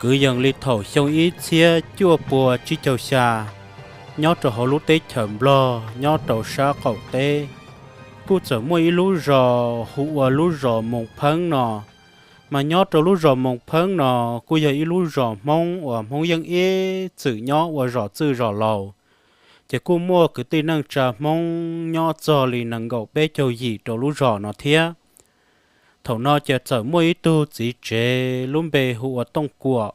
Kwv yees li thaum xyoo ib txhiab cuaj puas tsib caug xya, nyob rau hauv lub teb chaws Nplog nyob rau sab qaum teb, kuj txawm muaj ib lub zos hu ua lub zos Moos Pheeb no. Mas nyob rau lub zos Moos Pheeb no kuj yog ib lub zos Hmoob uas Hmoob yeej ib txwm nyob ua zos txwj zos laus, ces kuj muaj kwv tij neej tsa Hmoob nyob txog li nees nkaum peb caug yim rau lub zos no thiab. Thaum no ces txawm muaj ib tug txiv tsev lub npe hu ua Tooj Kuam.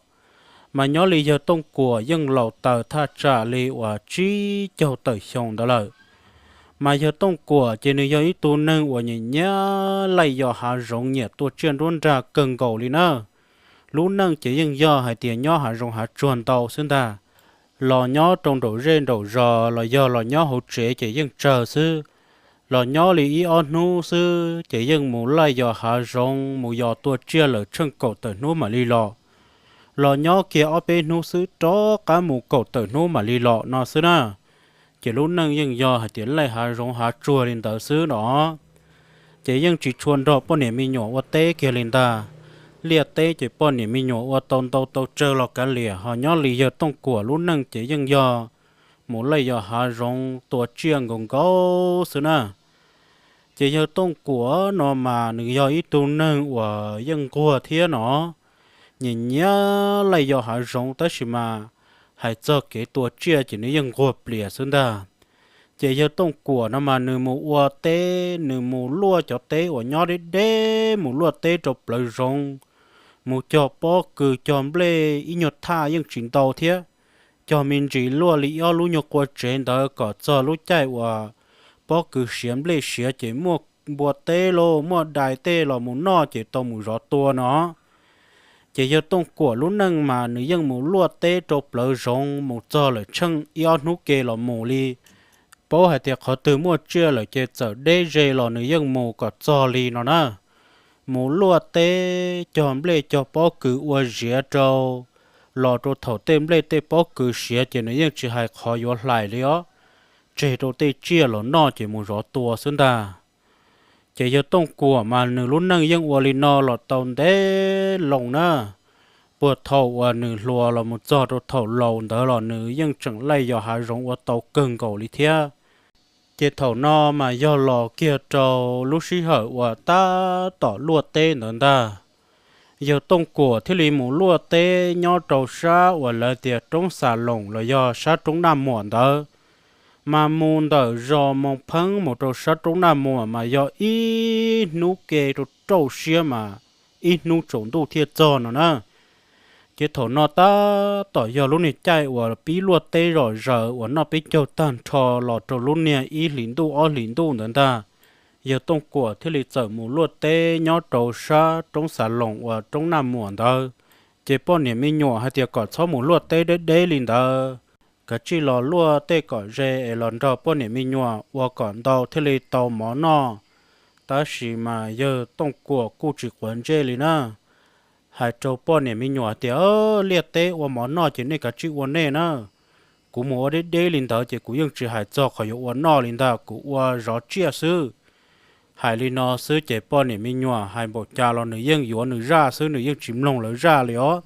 Mas nyob li yawg Tooj Kuam yeej laus taws thaj tsam li uas tsib caug tawm xyoo ntawd lawm. Mas yawg Tooj Kuam ces nws yog ib tug neeg uas nyiam nyiam laij yos hav zoov, nyiam tua tsiaj nruab nrag kawg nkaus li na. Lub neej ces yeej yog hais tias nyob hav zoov hav tsuag ntau xwb ntag, los nyob rau nraum zej nraum zos los yog los nyob hauv tsev ces yeej tsawg xwb. Los nyob li ib ob hnub xwb ces yeej mus laij yos hav zoov, mus yos tua tsiaj lawm tsheej kaum tawm hnub mam li los. Los nyob kiag ob peb hnub xwb rov qab mus kaum tawm hnub mam li los no xwb na. Ces lub neej yeej yog hais tias laij hav zoov hav tsuag li ntawd xwb no. Ces yeej tsis tshua nrog poj niam me nyuam ua teb kiag li ntag. Liaj teb ces poj niam me nyuam ua tau ntau tau tsawg los kav liam, ho nyob li yawg Tooj Kuam lub neej ces yeej yog mus laij yos hav zoov tua tsiaj nkaus nkaus xwb na. Ces yawg Tooj Kuam no mas nws yog ib tug neeg uas yeej nquag thiab no, nyiam nyiam laij yos hav zoov tab sis mas hais txog kev tua tsiaj ces nws yeej nquag plias xwb ntag. Ces yawg Tooj Kuam no mas nws mus ua teb, nws mus luaj cov teb uas nyob deb deb, mus luaj teb rau plawv zoov, mus cog pob kws cog nplej ib nyuag thaj yeej tsis ntau thiab, cog me ntsis luaj li ob lub nyuag qua tsev ntawd kom txog lub caij uas pob kws siav nplej siav ces muaj npua teb los muaj dais tej los mus noj ces tau mus zov tua no. Ces yawg Tooj Kuam lub neej mas nws yeej mus luaj teb rau plawv zoov mus txog lawm tsheej ib ob hnub ke los mus li. Paub hais tias qhov twg muaj tsiaj lawm ces txawm deb ze los nws yeej mus kom txog li no na. Mus luaj teb cog nplej cog pob kws ua ziav rau, los rau thaum tej nplej tej pob kws siav ces nws yeej tsis hais qhov yuav hlais li os, tseg rau tej tsiaj los noj ces mus zov tua xwb ntag. Ces yawg Tooj Kuam mas nws lub neej yeej ua li no los tau ntev loo na. Puag thaum uas nws hluas los mus txog rau thaum laus ntawd los nws yeej tseem laij yos hav zoov ua tau kawg nkaus li thiab. Ces thaum no mas yog los kiag rau lub sij hawm uas tab tom luaj teb ntawd ntag, yawg Tooj Kuam thiaj li mus luaj teb nyob rau sab uas lawv tias roob Xas Loos los yog sab roob Naj Muam ntawd. Mas mus ntawm zos Moos Pheeb mus rau sab roob Naj Muam mas yog ib hnub ke rau rau siab mas ib hnub tsaus ntuj thiaj txog no na. Ces thaum no tab tom yog lub niag caij uas pib luaj teb zom zaws uas noj peb caug tag nrho los rau lub niag ib hlis ntuj ob hlis ntuj ntawd ntag, yawg Tooj Kuam thiaj li txawm mus luaj teb nyob rau sab roob Xas Loos uas roob Naj Muam ntawd. Ces poj niam me nyuam hais tias kom txhob mus luaj teb deb deb li ntawd, kav tsij los luaj tej kom ze es los nrog poj niam me nyuam ua kom ntau thiaj li tau mov noj. Tab sis mas yawg Tooj Kuam kuj tsis quav ntsej li na, hais rau poj niam me nyuam tias, Liaj teb ua mov noj ces nej kav tsij ua nej na, kuv mus ua deb deb li ntawd ces kuv yeej tsis hais txog qhov yuav ua noj li ntag, kuv ua zov tsiaj xwb. Hais li no xwb ces poj niam me nyuam hais npaum cas los nws yeej yuav nws zaj xwb, nws yeej tsis mloog lawv zaj li os.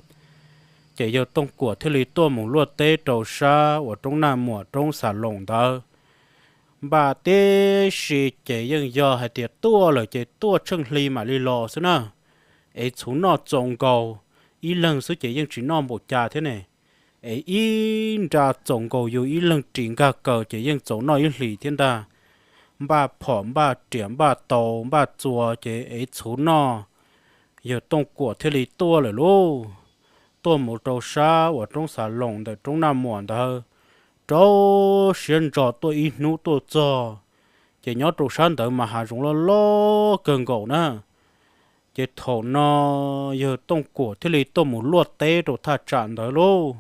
Ces yawg Tooj Kuam thiaj li tuaj mus luaj teb rau sab uas roob Naj Muam roob Xas Loos ntawd. Npaj tib si ces yeej yog hais tias tuaj lawm ces tuaj tsheej hli mam li los xwb na. Es txhuv noj txaus nkaus, ib leeg xwb ces yeej tsis noj npaum cas thiab ne. Es ib nra txaus nkaus yus ib leeg ris nkag kaws ces yeej txaus noj ib hlis thiab ntag. Npaj phom npaj riam npaj taus npaj txuas ces es txhuv noj, yawg Tooj Kuam thiaj li tuaj lawm lauj. Tuaj mus rau sab uas roob Xas Loos ntawm roob Naj Muam ntawd, rau siab ntso tuaj ib hnub tuaj txog, ces nyob rau sab ntawd mas hav zoov loj loj kawg nkaus na. Ces thaum no yawg Tooj Kuam thiaj li tuaj mus luaj teb rau thaj tsam ntawd lauj.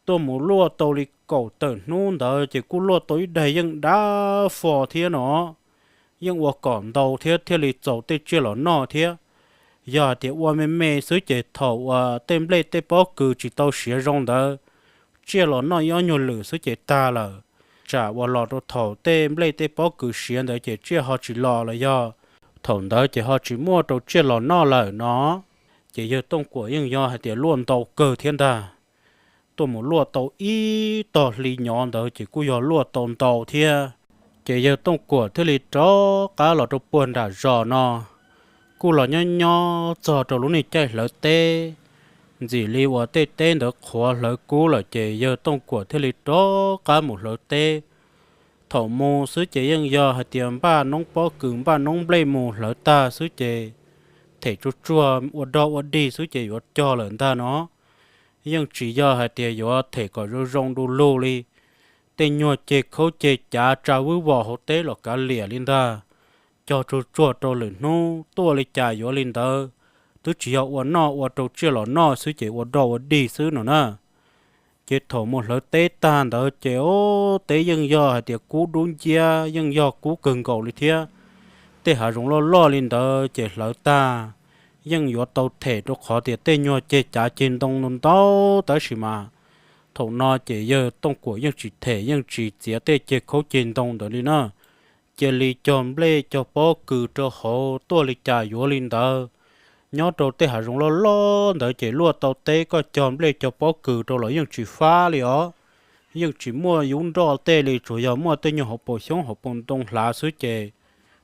Tuaj mus luaj tau li kaum tawm hnub ntawd ces kuj luaj tau ib daig yeej dab fo thiab no, yeej ua kom ntau thiab thiaj li txaus tej tsiaj los noj thiab. Yog hais tias ua me me xwb ces thaum uas tej nplej tej pob kws tsis tau siav zoo ntawd, tsiaj los noj ib ob nyuag lwm xwb ces tag lawm. Tsam uas los rau thaum tej nplej tej pob kws siav ntawd ces tsiaj ho tsis los los yog thaum ntawd ces ho tsis muaj rau tsiaj los noj lawm no. Ces yawg Tooj Kuam yeej yog hais tias luaj ntau kawg thiab ntag. Tuaj mus luaj tau ib tog hli nyob ntawd ces kuj yog luaj tau ntau thiab. Ces yawg Tooj Kuam thiaj li rov qab los rau puag nram zos no, kuj los nyob nyob txog rau lub niag caij hlawv teb. Ntxim li uas tej teb ntawd qhuav hlawv kub lawm ces yawg Tooj Kuam thiaj li rov qab mus hlawv teb. Thaum mus xwb ces yeej yog hais tias npaj noob pob kws npaj noob nplej mus hlawv tag xwb ces them tsuag tsuag ua dog ua dig xwb ces yuav cog lawm ntag no. Yeej tsis yog hais tias yuav them kom zoo zoo du lug li. Tej nyuag ceg khaub ceg cav tsa vwb vos hauv teb los kav liam li ntag. Cog tsuag tsuag rau lwm hnub tuaj li cas yuav li ntawd, twb tsis yog ua noj ua rau tsiaj los noj xwb ces ua dog ua dig xwb no na. Ces thaum mus hlawv teb tag ntawd ces ub teb yeej yog hais tias kub dub nciab yeej yog kub kawg nkaus li thiab. Tej hav zoov loj loj li ntawd ces hlawv tag yeej yuav tau them rau qhov tias tej nyuag ceg cav ceg ntoo ntau ntau tab sis mas thaum no ces yawg Tooj Kuam yeej tsis them yeej tsis txiav tej ceg khaub ceg ntoo ntawd li na. Cia li cog nplej cog pob kws rau hauv tuaj li cas yuav li ntawd. Nyob rau tej hav zoov loj loj ntawd ces luaj tau teb koj cog nplej cog pob kws rau los yeej tsis fab li os. Yeej tsis muaj yub nroj tej li tsuas yog muaj tej nyuag hauv paus xyoob hauv paus ntoo hlav xwb ces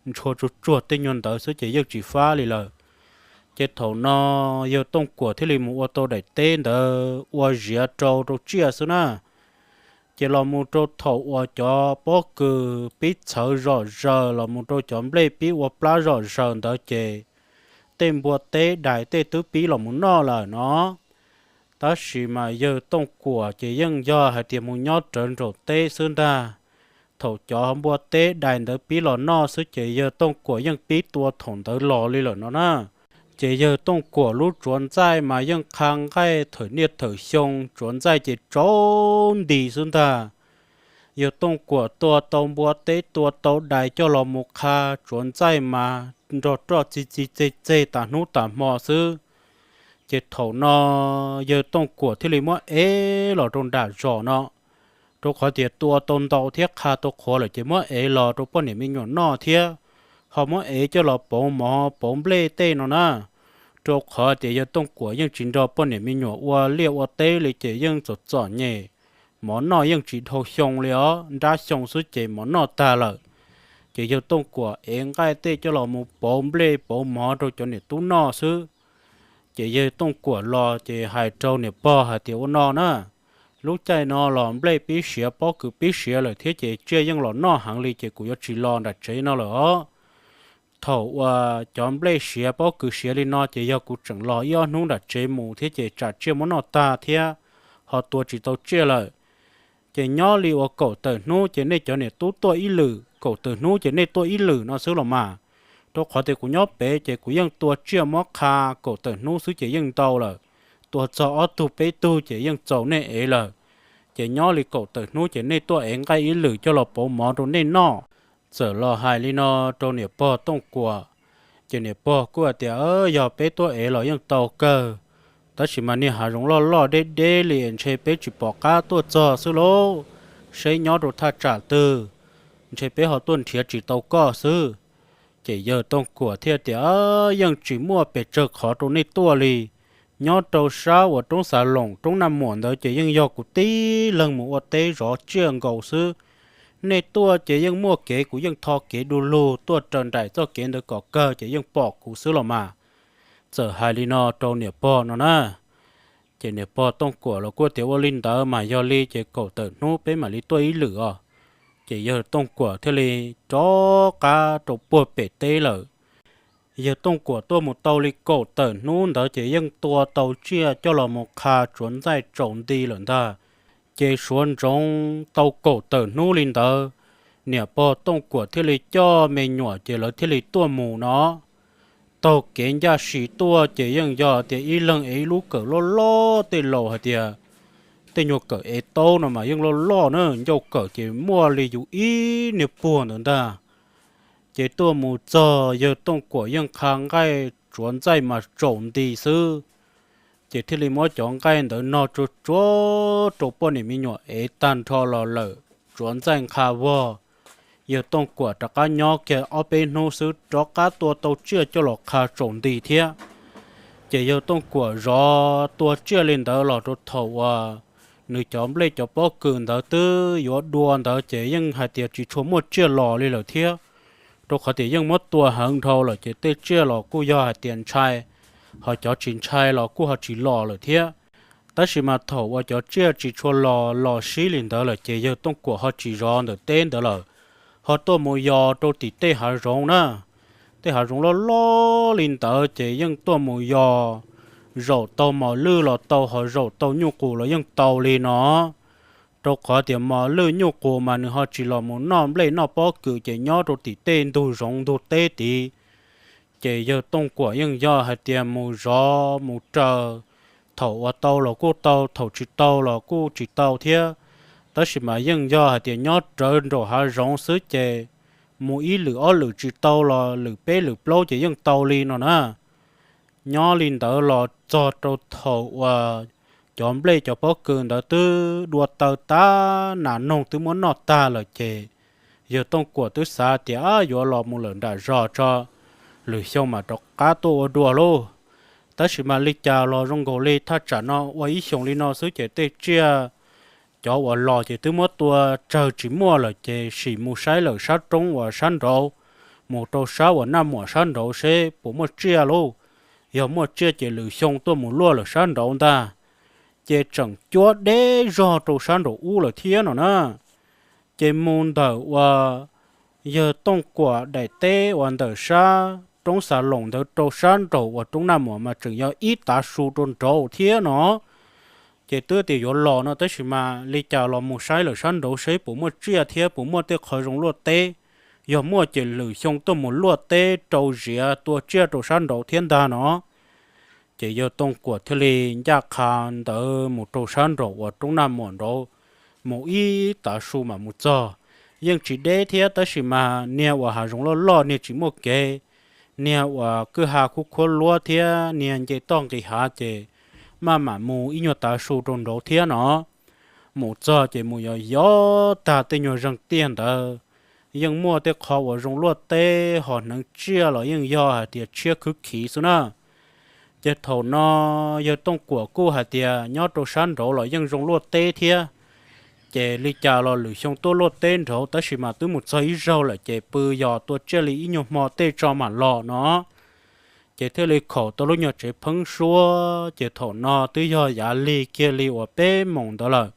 ntshua tsuag tsuag tej nyuag ntawd xwb ces yeej tsis fab li lawm. Ces thaum no yawg Tooj Kuam thiaj li mus ua tau daim teb ntawd ua ziav rau rau tsiaj xwb na. Ces los mus rau thaum uas cov pob kws pib txhawv zom zaws los mus rau cov nplej pib ua plab zom zaws ntawd ces tej npua teb dais tej twb pib los mus noj lawm no. Tab sis mas yawg Tooj Kuam ces yeej yog hais tias mus nyob rawv nraum teb xwb ntag. Thaum cov npua teb dais ntawd pib los noj xwb ces yawg Tooj Kuam yeej pib tua thaum ntawd los li lawm no na. Ces yawg Tooj Kuam lub tsuav ntxaij mas yeej qha nqaij thawm niaj thawm xyoo, tsuav ntxaij ces tsaus nti xwb ntag. Yawg Tooj Kuam tua tau npua teb tua tau dais coj los mus qha tsuav ntxaij mas nrog roj txi txi txeg txeg tas hnub tas hmo xwb. Ces thaum no yawg Tooj Kuam thiaj li muab ev los rau nram zos no, rau qhov tias tua tau ntau thiab qha tau qhuav lawm ces muab ev los rau poj niam me nyuam noj thiab, ho muab ev coj los pauv mov pauv nplej tej no na. Rau qhov tias yawg Tooj Kuam yeej tsis nrog poj niam me nyuam ua liaj ua teb li ces yeej txom txom nyem, mov noj yeej tsis dhau xyoo li os, nrab xyoo xwb ces mov noj tag lawm. Ces yawg Tooj Kuam ev nqaij tej coj los mus pauv nplej pauv mov rau cov niam tub noj xwb. Ces yawg Tooj Kuam los ces hais rau niam pog hais tias ua no na, lub caij no los nplej pib siav pob kws pib siav lawm thiab ces tsiaj yeej los noj heev li ces kuv yuav tsis los nram tsev no lawm os. Thaum uas cov nplej siav pob kws siav li no ces yog kuv tseem los ib ob hnub nram tsev mus thiab ces tsam tsiaj muab noj tag thiab ho tua tsis tau tsiaj lawm. Ces nyob li uas kaum tawm hnub ces nej cov niam tub tuaj ib lwm, kaum tawm hnub ces nej tuaj ib lwm no xwb los mas. Rau qhov tias kuv nyob pem ces kuv yeej tua tsiaj muab qha kaum tawm hnub xwb ces yeej ntau lawm. Tua txog ob tug peb tug ces yeej txaus nej ev lawm. Ces nyob li kaum tawm hnub ces nej tuaj ev nqaij ib lwm coj los pauv mov rau nej noj. Txawm los hais li no rau niam pog Tooj Kuam, ces niam pog kuj hais tias yog peb tuaj ev los yeej tau kawg, tab sis mas niag hav zoov loj loj deb deb li ntshe peb tsis pom qab tuaj txog xwb lauj. Seb nyob rau thaj tsam twg, ntshe peb ho tuaj nrhiav tsis tau koj xwb. Ces yawg Tooj Kuam thiaj tias yeej tsis muaj pes tsawg qhov rau nej tuaj li. Nyob rau sab uas roob Xav Loos roob Naj Muam ntawd ces yeej yog kuv tib leeg mus ua teb zov tsiaj nkaus xwb. Nej tuaj ces yeej muaj kev, kuv yeej tho kev du lug tuaj raws nraim txoj kev ntawd kom kawg ces yeej pom kuv xwb los mas. Txawm hais li no rau niam pog no na, ces niam pog Tooj Kuam los kuj tias ua li ntawd mas yog li ces kaum tawm hnub peb mam li tuaj ib lwm os. Ces yawg Tooj Kuam thiaj li rov qab rau puag pem teb lawm. Yawg Tooj Kuam tuaj mus tau li kaum tawm hnub ntawd ces yeej tua tau tsiaj coj los mus qha tsuav ntxaij tsaus nti lawm ntag. Ces suav ntsoov tau kaum tawm hnub li ntawd, niam pog Tooj Kuam thiaj li coj me nyuam ces lawv thiaj li tuaj mus no. Taug kev ncaj si tuaj ces yeej yog tias ib leeg ev ib lub kawm loj loj, tej laus hais tias tej nyuag kawm ev taub no mas yeej loj loj na, ncauj kawm ces muaj li yus ib niag puag ntawd ntag. Ces tuaj mus txog yawg Tooj Kuam yeej qha nqaij tsuav ntxaij mas tsaus nti xwb. Ces thiaj li muab cov nqaij ntawd no tsuag tsuag rau poj niam me nyuam ev tag nrho los lawm, tsuav ntxaij nqha vog. Yawg Tooj Kuam rov qab nyob kiag ob peb hnub xwb rov qab tua tau tsiaj coj los qha tsaus nti thiab. Ces yawg Tooj Kuam zov tua tsiaj li ntawd los rau thaum uas nws cov nplej cov pob kws ntawd twb yuav dua ntawd ces yeej hais tias tsis tshua muaj tsiaj los li lawm thiab, rau qhov tias yeej muab tua heev dhau lawm ces tej tsiaj los kuj yog hais tias ntshai, ho cov tsis ntshai los kuj ho tsis los lawm thiab. Tab sis mas thaum uas cov tsiaj tsis tshua los los sib li ntawd lawm ces yawg Tooj Kuam ho tsis zov ntawm teb ntawd lawm, ho tuaj mus yos rau tim tej hav zoov na. Tej hav zoov loj loj li ntawd ces yeej tuaj mus yos, zaum tau mos lwj los tau, ho zaum tau nyuj qus los yeej tau li no. Rau qhov tias mos lwj nyuj qus mas nws ho tsis los mus noj nplej noj pob kws ces nyob rau tim tej ntug zoov ntug teb tid. Ces yawg Tooj Kuam yeej yog hais tias mus zov mus raws, thaum uas tau los kuj tau, thaum tsis tau los kuj tsis tau thiab. Tab sis mas yeej yog hais tias nyob rawv nraum hav zoov xwb ces mus ib lwm ob lwm tsis tau los lwm peb lwm plaub ces yeej tau li no na. Nyob li ntawd los txog rau thaum uas cov nplej cov pob kws ntawd twb dua taw tag, nas noog twb muab noj tag lawm ces yawg Tooj Kuam twb xav tias, Ab, yuav los mus lawm nram zos tso, lwm xyoo mam rov qab tuaj ua dua lauj. Tab sis mas li cas los zoo nkaus li thaj tsam no ua ib xyoos li no xwb ces tej tsiaj cov uas los ces twb muab tua tsawg tsis muaj lawm ces sim mus saib lawm sab roob uas sab nraud, mus rau sab uas Naj Muam sab nraud seb puas muaj tsiaj lauj. Yog muaj tsiaj ces lwm xyoo tuaj mus luaj lawm sab nraud ntag. Ces tseem cuab deb zog rau sab nraum ub lawm thiab no na. Ces mus ntawm uas yawg Tooj Kuam daim teb uas ntawm sab roob Xas Loos ntawd rau sab nraum uas roob Naj Muam mas tseem yog ib tav su rau nraud thiab no. Ces twb tias yuav los no tab sis mas li cas los mus saib lawm sab nraud seb puas muaj tsiaj thiab puas muaj tej qhov zoo luaj teb. Yog muaj ces lwm xyoo tuaj mus luaj teb rau ziav tua tsiaj rau sab nraud thiab ntag no. Ces yawg Tooj Kuam thiaj li ncaj qha ntawd mus rau sab nraum uas roob Naj Muam nraud, mus ib tav su mam mus txog. Yeej tsis deb thiab tab sis mas niag uas hav zoov loj loj niag tsis muaj kev, niag uas kwj ha khuab khuab luab thiab niag nce toj nqis hav ces maj mam mus ib nyuag tav su rau nraud thiab no. Mus txog ces mus yos yos tag tej nyuag zeeg tiaj ntawd, yeej muaj tej qhov uas zoo luaj teb ho hneev tsiaj los yeej yog hais tias tshiab khwb khiv xwb na. Ces thaum no yawg Tooj Kuam kuj hais tias nyob rau sab nraud los yeej zoo luaj teb thiab, ces li cas los lwm xyoo tuaj luaj teb nraud tab sis mas twb mus txog ib zaug lawm ces pw yos tua tsiaj li ib nyuag hmo tej tso mam los no. Ces thiaj li khaum tau lub nyuag tsev pheeb suab ces thaum no twb yog yav lig kiag li uas peb moos ntawd lawm.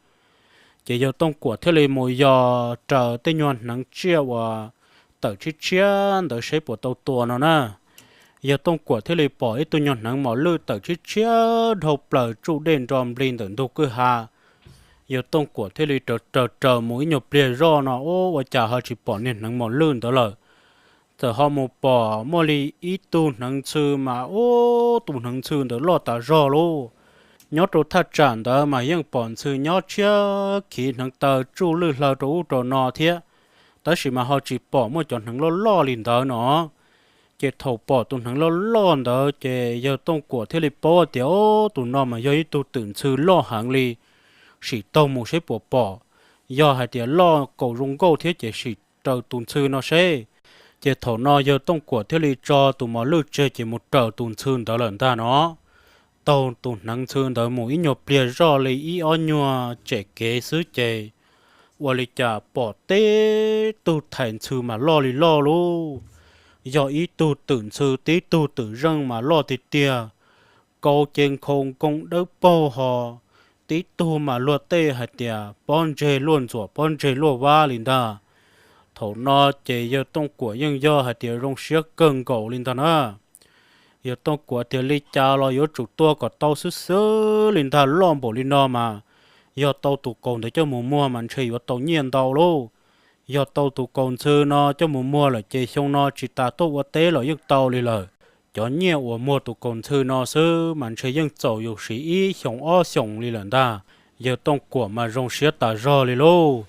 Ces yawg Tooj Kuam thiaj li mus yos raws tej nyuag hneev tsiaj uas tawm tshiab tshiab ntawd seb puas tau tua no na. Yawg Tooj Kuam thiaj li pom ib tug nyuag hneev mos lwj tawm tshiab tshiab dhau plaws tsuj dej nro nplig ntawm ntug kwj ha. Yawg Tooj Kuam thiaj li raws raws raws mus ib nyuag pliag zoj no ua cas ho tsis pom niag hneev mos lwj ntawd lawm. Txawm ho mus pom muaj li ib tug hneev ntxhw mas ub tus hneev ntxhw ntawd loj tas zog lauj. Nyob rau thaj tsam ntawd mas yeej pom ntxhw nyob tshiab khiv hneev taw tsuj lwj hlaw rau ub rau no thiab, tab sis mas ho tsis pom muaj cov hneev loj loj li ntawd no. Ces thaum pom tus hneev loj loj ntawd ces yawg Tooj Kuam thiaj li paub tias, Ob, tus no mas yog ib tug twm ntxhw loj heev li, sim taug mus seb puas pom. Yog hais tias loj kaus zoo nkauj thiab ces sim raws tus ntxhw no seb. Ces thaum no yawg Tooj Kuam thiaj li tso tus mos lwj tseg ces mus raws tus ntxhw ntawd lawm ntag no. Taug tus hneev ntxhw ntawd mus ib nyuag pliag zoj li ib ob nyuag tsem kev xwb ces ua li cas pom tib tug thais ntxhw mas loj li loj lauj. Yog ib tug twm ntxhw tib tug twm zeej mas loj tiag tiag, kaus ces nkhaus nkoo dawb paug ho, tib tug mas luag tej hais tias pob ntseg luaj ntxuam pob ntseg luaj vab li ntag. Thaum no ces yawg Tooj Kuam yeej yog hais tias zoo siab kawg nkaus li ntag na. Yawg Tooj Kuam tias li cas los yuav tsum tua kom tau xwb xwb li ntag, loj npaum li no mas yog tau tus kaus ntawd coj mus muag mas ntshe yuav tau nyiaj ntau lauj. Yog tau tus kaus ntxhw no coj mus muag lawm ces xyoo no tsis tas tuaj ua teb los yeej tau li lawm. Cov nyiaj uas muag tus kaus ntxhw no xwb mas ntshe yeej txaus yus siv ib xyoos ob xyoos li lawm ntag. Yawg Tooj Kuam mas zoo siab tas zog li lauj,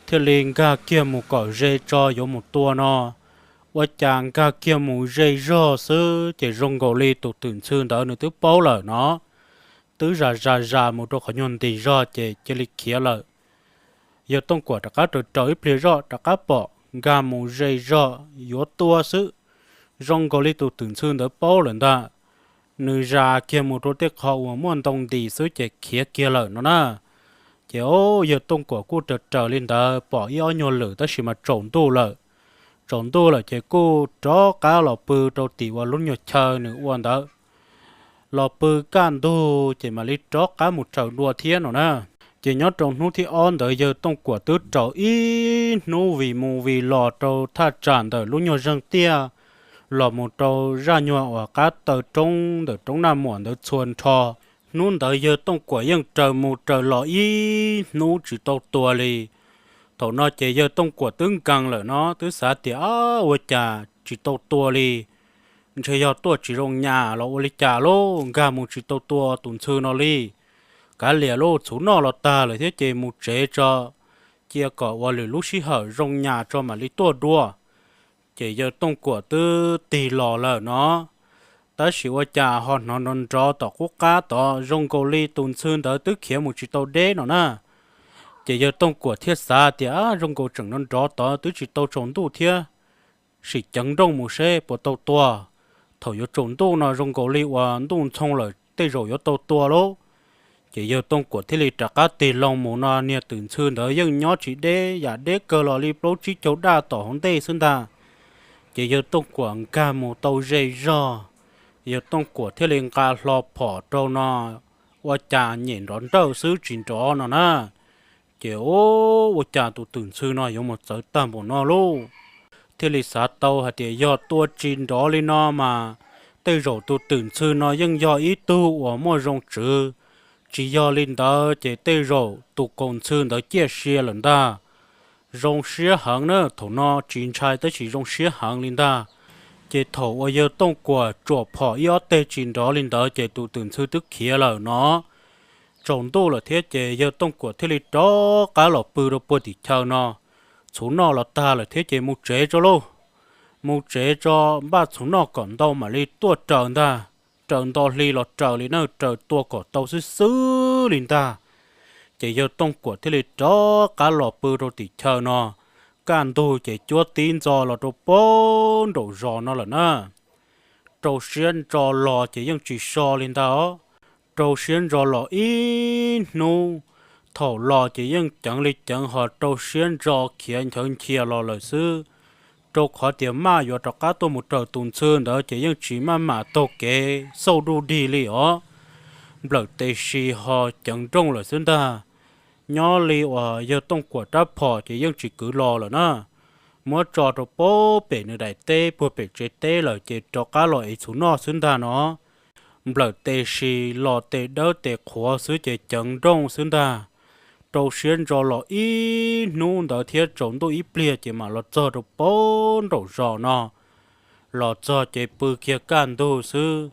thiaj li nkag kiag mus kom ze tso yuav mus tua no. Ua cas nkag kiag mus ze zog xwb ces zoo nkaus li tus twm ntxhw ntawd nws twb paub lawm no, twb zam zam zam mus rau qhov nyuag ntis zog ces cia li khiav lawm. Yawg Tooj Kuam rov qab raws raws ib pliag zoj rov qab pom nkag mus ze zog yuav tua xwb, zoo nkaus li tus twm ntxhw ntawd paub lawm ntag. nws zas kiag mus rau tej qho uas muaj ntoo ntis xwb ces khiav kiag lawm no na. Ces o, yawg Tooj Kuam kuj raws raws li ntawd pom ib ob nyuag lwm tab sis mas tsaus ntuj lawm. Tsaus ntuj lawm ces kuj rov qab los pw rau tim uas lub nyuag chaw nws ua ntawd. Los pw kaj ntug ces mam li rov qab mus raws dua thiab no na. Ces nyob rau hnub thib ob ntawd yawg Tooj Kuam twb raws ib hnub vim mus vim los rau thaj tsam ntawm lub nyuag zeeg tiaj los mus rau zaj nyuag uas qab taw roob ntawm roob Naj Muam ntawd txhua nrho. Hnub ntawd yawg Tooj Kuam yeej raws mus raws los ib hnub tsis tau tua li. Thaum no ces yawg Tooj Kuam twb nkees lawm no twb xav tias, Ab, ua cas tsis tau tua li? Ntshe yog tuaj tsis zoo nyas los ua li cas lauj, nkag mus tsis tau tua tus ntxhw no li. Kav liam lauj, txhuv noj los tag lawm thiab ces mus tsev tso, cia kom ua lwm lub sij hawm zoo nyas tso mam li tuaj dua. Ces yawg Tooj Kuam twb tig los lawm no, tab sis ua cas ho hnov nrov nrov tom qub qab tod zoo nkaus li tus ntxhw ntawd twb khiav mus tsis tau deb no na. Ces yawg Tooj Kuam thiaj xav tias, Ab, zoo nkaus tseem nrov nrov tod twb tsis tau tsaus ntuj thiab, sim ceev nrooj mus seb puas tau tua. Thaum yuav tsaus ntuj no zoo nkaus li uas ntuj ntxhoo lawm tej zaum yuav tau tua lauj. Ces yawg Tooj Kuam thiaj li rov qab tig loo mus no niag twm ntxhw ntawd yeej nyob tsis deb, yam deb kawg los li plaub tsib caug daj tom hauv ntej xwb ntag. Ces yawg Tooj Kuam nkag mus tau ze zog, yawg Tooj Kuam thiaj li nqa hlo phom rau no, ua cas nyem nrov nrawj xwb tsis nrov no na. Ces ua cas tus twm ntxhw no yuav mus txawv tag npaum no lauj? Thiaj li xav tau hais tias yog tua tsis nrov li no mas tej zaum tus twm ntxhw no yeej yog ib tug uas muaj zoo tswv, tsis yog li ntawd ces tej zaum tus kaus ntxhw ntawd ciaj sia lawm ntag. Zoo siab heev na, thaum no tsis ntshai tab sis zoo siab heev li ntag. Ces thaum uas yawg Tooj Kuam tsuam phom ib ob teg tsis nrov li ntawd ces tus twm ntxhw twb khiav lawm no. Tsaus ntuj lawm thiab ces yawg Tooj Kuam thiaj li rov qab los pw rau puag tim chaw no. Txhuv noj los tag lawm thiab ces mus tsev tso lauj. Mus tsev tso, npaj txhuv noj kom ntau mam li tuaj raws ntag. Raws nto hli los raws li na, raws tua kom tau xwb xwb li ntag. Ces yawg Tooj Kuam thiaj li rov qab los pw rau tim chaw no. Kaj ntug ces cuab tib ntxo los rau puag nraum zos no lawm na. Rau siab ntso los ces yeej tsis so li ntag os. Rau siab ntso los ib hnub, thaum los ces yeej ceev li ceev ho rau siab ntso khiav nchawv nchia los lawm xwb. Rau qhov tias maj yuav rov qab tuaj mus raws tus ntxhw ntawd ces yeej tsis maj mam taug kev xauj duj dig li os. Nplawm tes si ho ceev nrooj lawm xwb ntag. Nyob li uas yawg Tooj Kuam rab phom ces yeej tsis kwv los lawm na. Muab tso rau puag pem nws daim teb puag pem tsev teb lawm ces rov qab los ev txhuv noj xwb ntag no. Nplawm tes si los tes dawb tes qhuav xwb ces ceev nrooj xwb ntag. Rau siab ntso los ib hnub ntawd thiab tsaus ntuj ib pliag ces mam los txog rau puag nraum zos no. Los txog ces pw kiag kaj ntug xwb,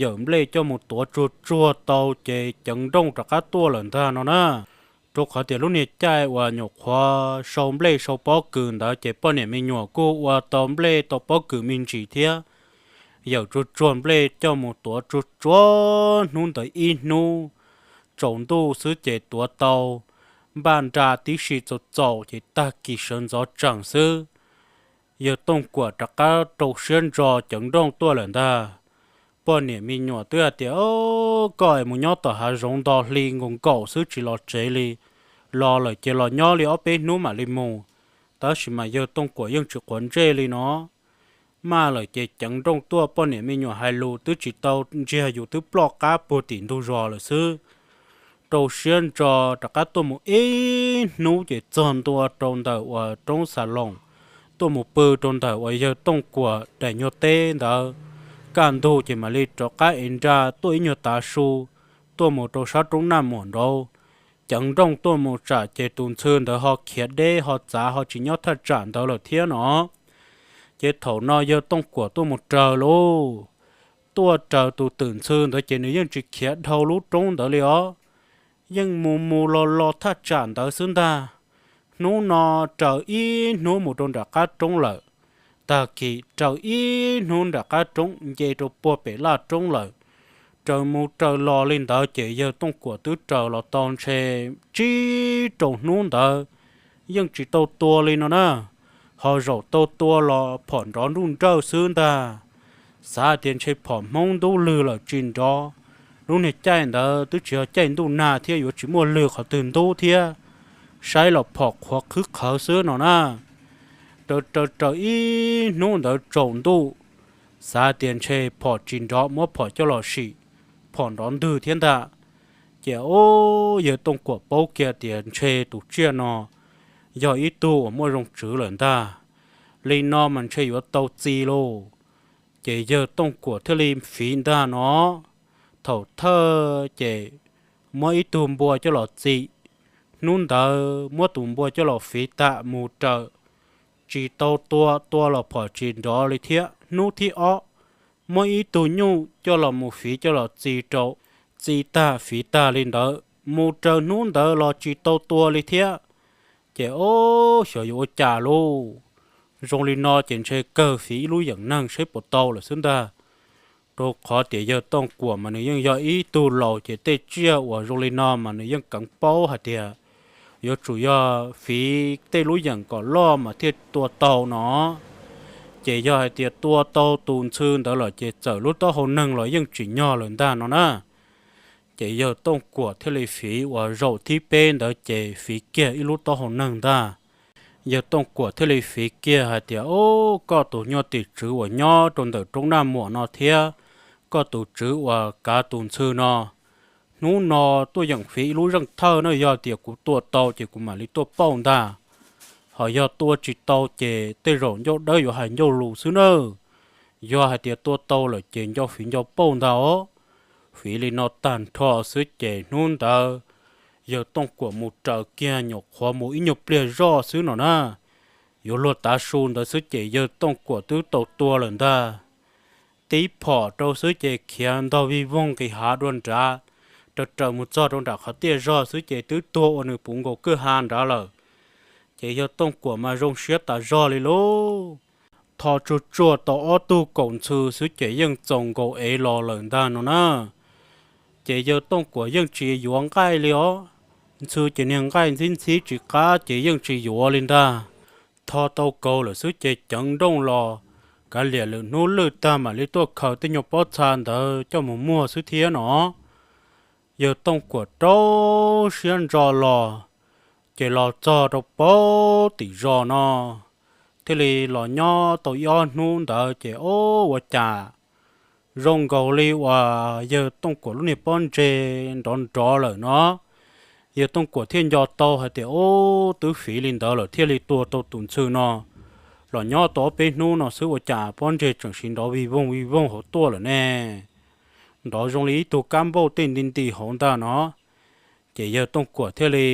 yawm nplej coj mus tuav tsuag tsuag tau ces ceev nrooj rov qab tuaj lawm ntag no na. Rau qhov tias lub niag caij uas nyuam qhuav sau nplej sau pob kws ntawd ces poj niam me nyuam kuj ua tau nplej tau pob kws me ntsis thiab. Yawm tsuag tsuag nplej coj mus tuav tsuag tsuag hnub ntawd ib hnub, tsaus ntuj xwb ces tuav tau, npaj nra tib si txaus txaus ces tag kis sawv ntxov tsees xwb. Yawg Tooj Kuam rov qab rau siab ntso ceev nrooj tuaj lawm ntag. Poj niam me nyuam twb hais tias, Koj es mus nyob tom hav zoov nto hli nkaus nkaus xwb tsis los tsev li, los lawm ces los nyob li ob peb hnub mam li mus. Tab sis mas yawg Tooj Kuam yeej tsis quav ntsej li no. Maj lawm ces ceev nrooj tuaj, poj niam me nyuam hais lus twb tsis tau ntsiag yus twb ploj qab puag tim ntug zos lawm xwb. Rau siab ntso rov qab tuaj mus ib hnub ces txog ntua rau ntawm uas roob xas loos, tuaj mus pw rau ntawm uas yawg Tooj Kuam daim nyuag teb ntawd. Kaj ntug ces mam li rov qab ev nra tuaj ib nyuag tav su, tuaj mus rau sab roob Naj Muam nraud. Ceev nrooj tuaj mus tsam ces tus ntxhw ntawd ho khiav deb ho txav ho tsis nyob thaj tsam ntawd lawm thiab no. Ces thaum no yawg Tooj Kuam tuaj mus raws lauj, tuaj raws tus twm ntxhw ntawd ces nws yeej tsis khiav dhau lub roob ntawd li os. Yeej mus mus los los thaj tsam ntawd xwb ntag. Hnub no raws ib hnub mus rau nram qab roob lawm, tag kis raws ib hnub nram qab roob nce rau puag pem laj roob lawm. Raws mus raws los li ntawd ces yawg Tooj Kuam twb raws los tau ntshe tsib rau hnub ntawd yeej tsis tau tua li no na. Ho zaum tau tua los phom nrov nruj nrawj xwb ntag. xav tias ntshe phom Hmoob ntub lwg lawm tsis nrov. Lub niag caij ntawd twb tsis yog caij ntuj nag thiab yuav tsis muaj lwg qhov twg ntub thiab, saib los phom qhuav qhwv qhawv xwb no na. Raws raws raws ib hnub ntawd tsaus ntuj, xav tias ntshe phom tsis nrov muab phom coj los sim, phom nrov ntwg thiab ntag. Ces ub, yawg Tooj Kuam paub kiag tias ntshe tus tsiaj no yog ib tug uas muaj zoo tswv lawm ntag, li no mas ntshe yuav tau txi lauj. Ces yawg Tooj Kuam thiaj li fiv ntag no. Thaum thawj ces muab ib tug npua coj los txi, hnub ntawd muab tus npua coj los fiv tag mus raws, tsis tau tua, tua los phom tsis nrov li thiab. Hnub thib ob muab ib tug nyuj coj los mus fiv coj los txi rau, txi tag fiv tag li ntawd mus raws hnub ntawd los tsis tau tua li thiab. Ces ub, xyov yuav ua cas lauj, zoo li no ces ntshe kawg fiv ib lub yeem neeg saib puas tau lawm xwb ntag. Rau qhov tias yawg Tooj Kuam mas nws yeej yog ib tug laus ces tej tsiaj uas zoo li no mas nws yeej keev paub hais tias yuav tsum yog fiv tej lub yeem kom loj mas thiaj tua tau no. Ces yog hais tias tua tau tus ntxhw ntawd lawm ces txawm lub taub hau neeg los yeej tsim nyog lawm ntag no na. Ces yawg Tooj Kuam thiaj li fiv uas zaum thib peb ntawd ces fiv kiag ib lub taub hau neeg ntag. Yawg Tooj Kuam thiaj li fiv kiag hais tias, Ub, koj tus nyuj tim tswv uas nyob rau ntawm roob Naj Muam no thiab koj tus tswv uas kav tus ntxhw no, hnub no tuaj yeem fiv ib lub zeej thawj na, yog tias kuv tua tau ces kuv mam li tuaj pauj ntag. Ho yog tua tsis tau ces tej zaum ncauj dawb yuav hais ncauj lus xwb nawb. Yog hais tias tua tau lawm ces nco fiv nco pauj ntag os. Fiv li no tag nrho xwb ces hnub ntawd yawg Tooj Kuam mus raws kiag nyuam qhuav mus ib nyuag pliag zoj xwb no na. Yuav luag tav su ntawd xwb ces yawg Tooj Kuam twb tau tua lawm ntag. Tib phom rau xwb ces khiav ntog vij voog nqis hav dua nrad, raws raws mus txog rau nram qhov tiaj zog xwb ces twb tuag ua nws puv nkaus kwj ha nrad lawm. Ces yawg Tooj Kuam mas zoo siab tas zog li lauj. Tho tsuag tsuag tau ob tug kaum ntxhw xwb ces yeej txaus nkaus ev los lawm ntag no na. Ces yawg Tooj Kuam yeej tsis yuav nqaij li os. Ntxhw ces niag nqaij ntxhib ntxhib tsis qab ces yeej tsis yuav li ntag. Tho tau kaus lawm xwb ces ceev nrooj los, kav liam lwm hnub lwj tag mam li tuaj khaws tej nyuag pob txha ntawd coj mus muag xwb thiab no. Yawg Tooj Kuam rau siab ntso los, ces los txog rau pem tim zos no, thiaj li los nyob tau ib ob hnub ntawd ces ub, ua cas zoo nkaus li uas yawg Tooj Kuam lub niag pob ntseg nrov nrov lawm no. Yawg Tooj Kuam thiaj nco tau hais tias, Ub, twb fiv li ntawd lawm thiaj li tua tau tus ntxhw no. Los nyob tau ob peb hnub no xwb ua cas pob ntseg tseem siv nrov vij voog vij voog hauv tuaj lawm ne. Nrov zoo li ib tug kab npauj tej nti nti hauv ntag no. Ces yawg Tooj Kuam thiaj li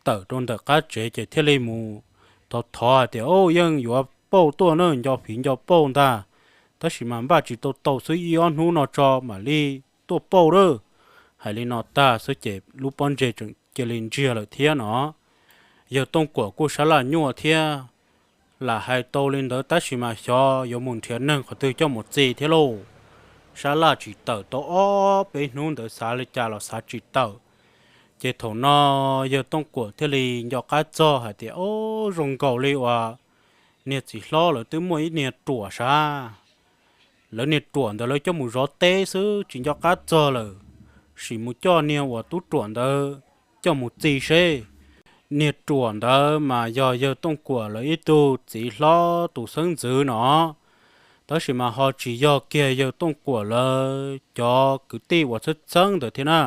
tawm rau ntawm qab tsev ces thiaj li mus thov thov hais tias, Ub, yeej yuav pauj tuaj na, nco fiv nco pauj ntag, tab sis mas npaj tsis tau tau xwb, ib ob hnub no tso mam li tuaj pauj lawm. Hais li no tag xwb ces lub pob ntseg tseem cia li ntsiag lawm thiab no. Yawg Tooj Kuam kuj sab laj nyuaj thiab, lam hais tau li ntawd tab sis mas xyov yuav mus nrhiav neeg qhov twg coj mus txi thiab lauj. Sab laj tsis tawm tau ob peb hnub ntawd xav li cas los xav tsis tawm. Ces thaum no yawg Tooj Kuam thiaj li nco qab txog hais tias, Ub, zoo nkaus li uas niag txiv hlob lawv twb muaj ib niag ruam sav. Lawv niag ruam ntawd lawv coj mus zov teb xwb tsis nco qab txog lawm, sim mus coj niag uas tub ruam ntawd coj mus txi seb. Niag ruam ntawd mas yog yawg Tooj Kuam lawv ib tug txiv hlob tus xeeb ntxwv no, tab sis mas ho tsis yog kiag yawg Tooj Kuam lawv cov kwv tij uas txheeb txheeb ntawd thiab na.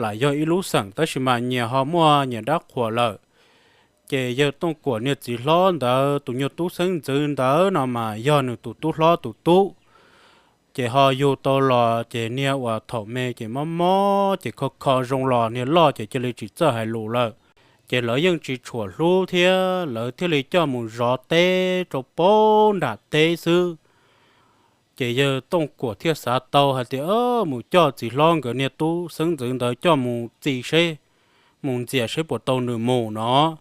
Lam yog ib lub xeem tab sis mas nyias ho muaj nyias dab qhuas lawm. Ces yawg Tooj Kuam niag txiv hlob ntawd tus nyuag tub xeeb ntxwv ntawd no mas yog nws tus tub hlob tus tub. Ces ho yug tau los ces niag uas thaum me ces mob mob ces kho kho zoo los niag loj ces cia li tsis txawj hais lus lawm. Ces lawv yeej tsis tshua hlub thiab lawv thiaj li coj mus zov teb rau pem nram teb xwb. Ces yawg Tooj Kuam thiaj xav tau hais tias, Mus coj txiv hlob nkawd niag tub xeeb ntxwv ntawd coj mus txi seb, mus ntxias seb puas tau nws mus no.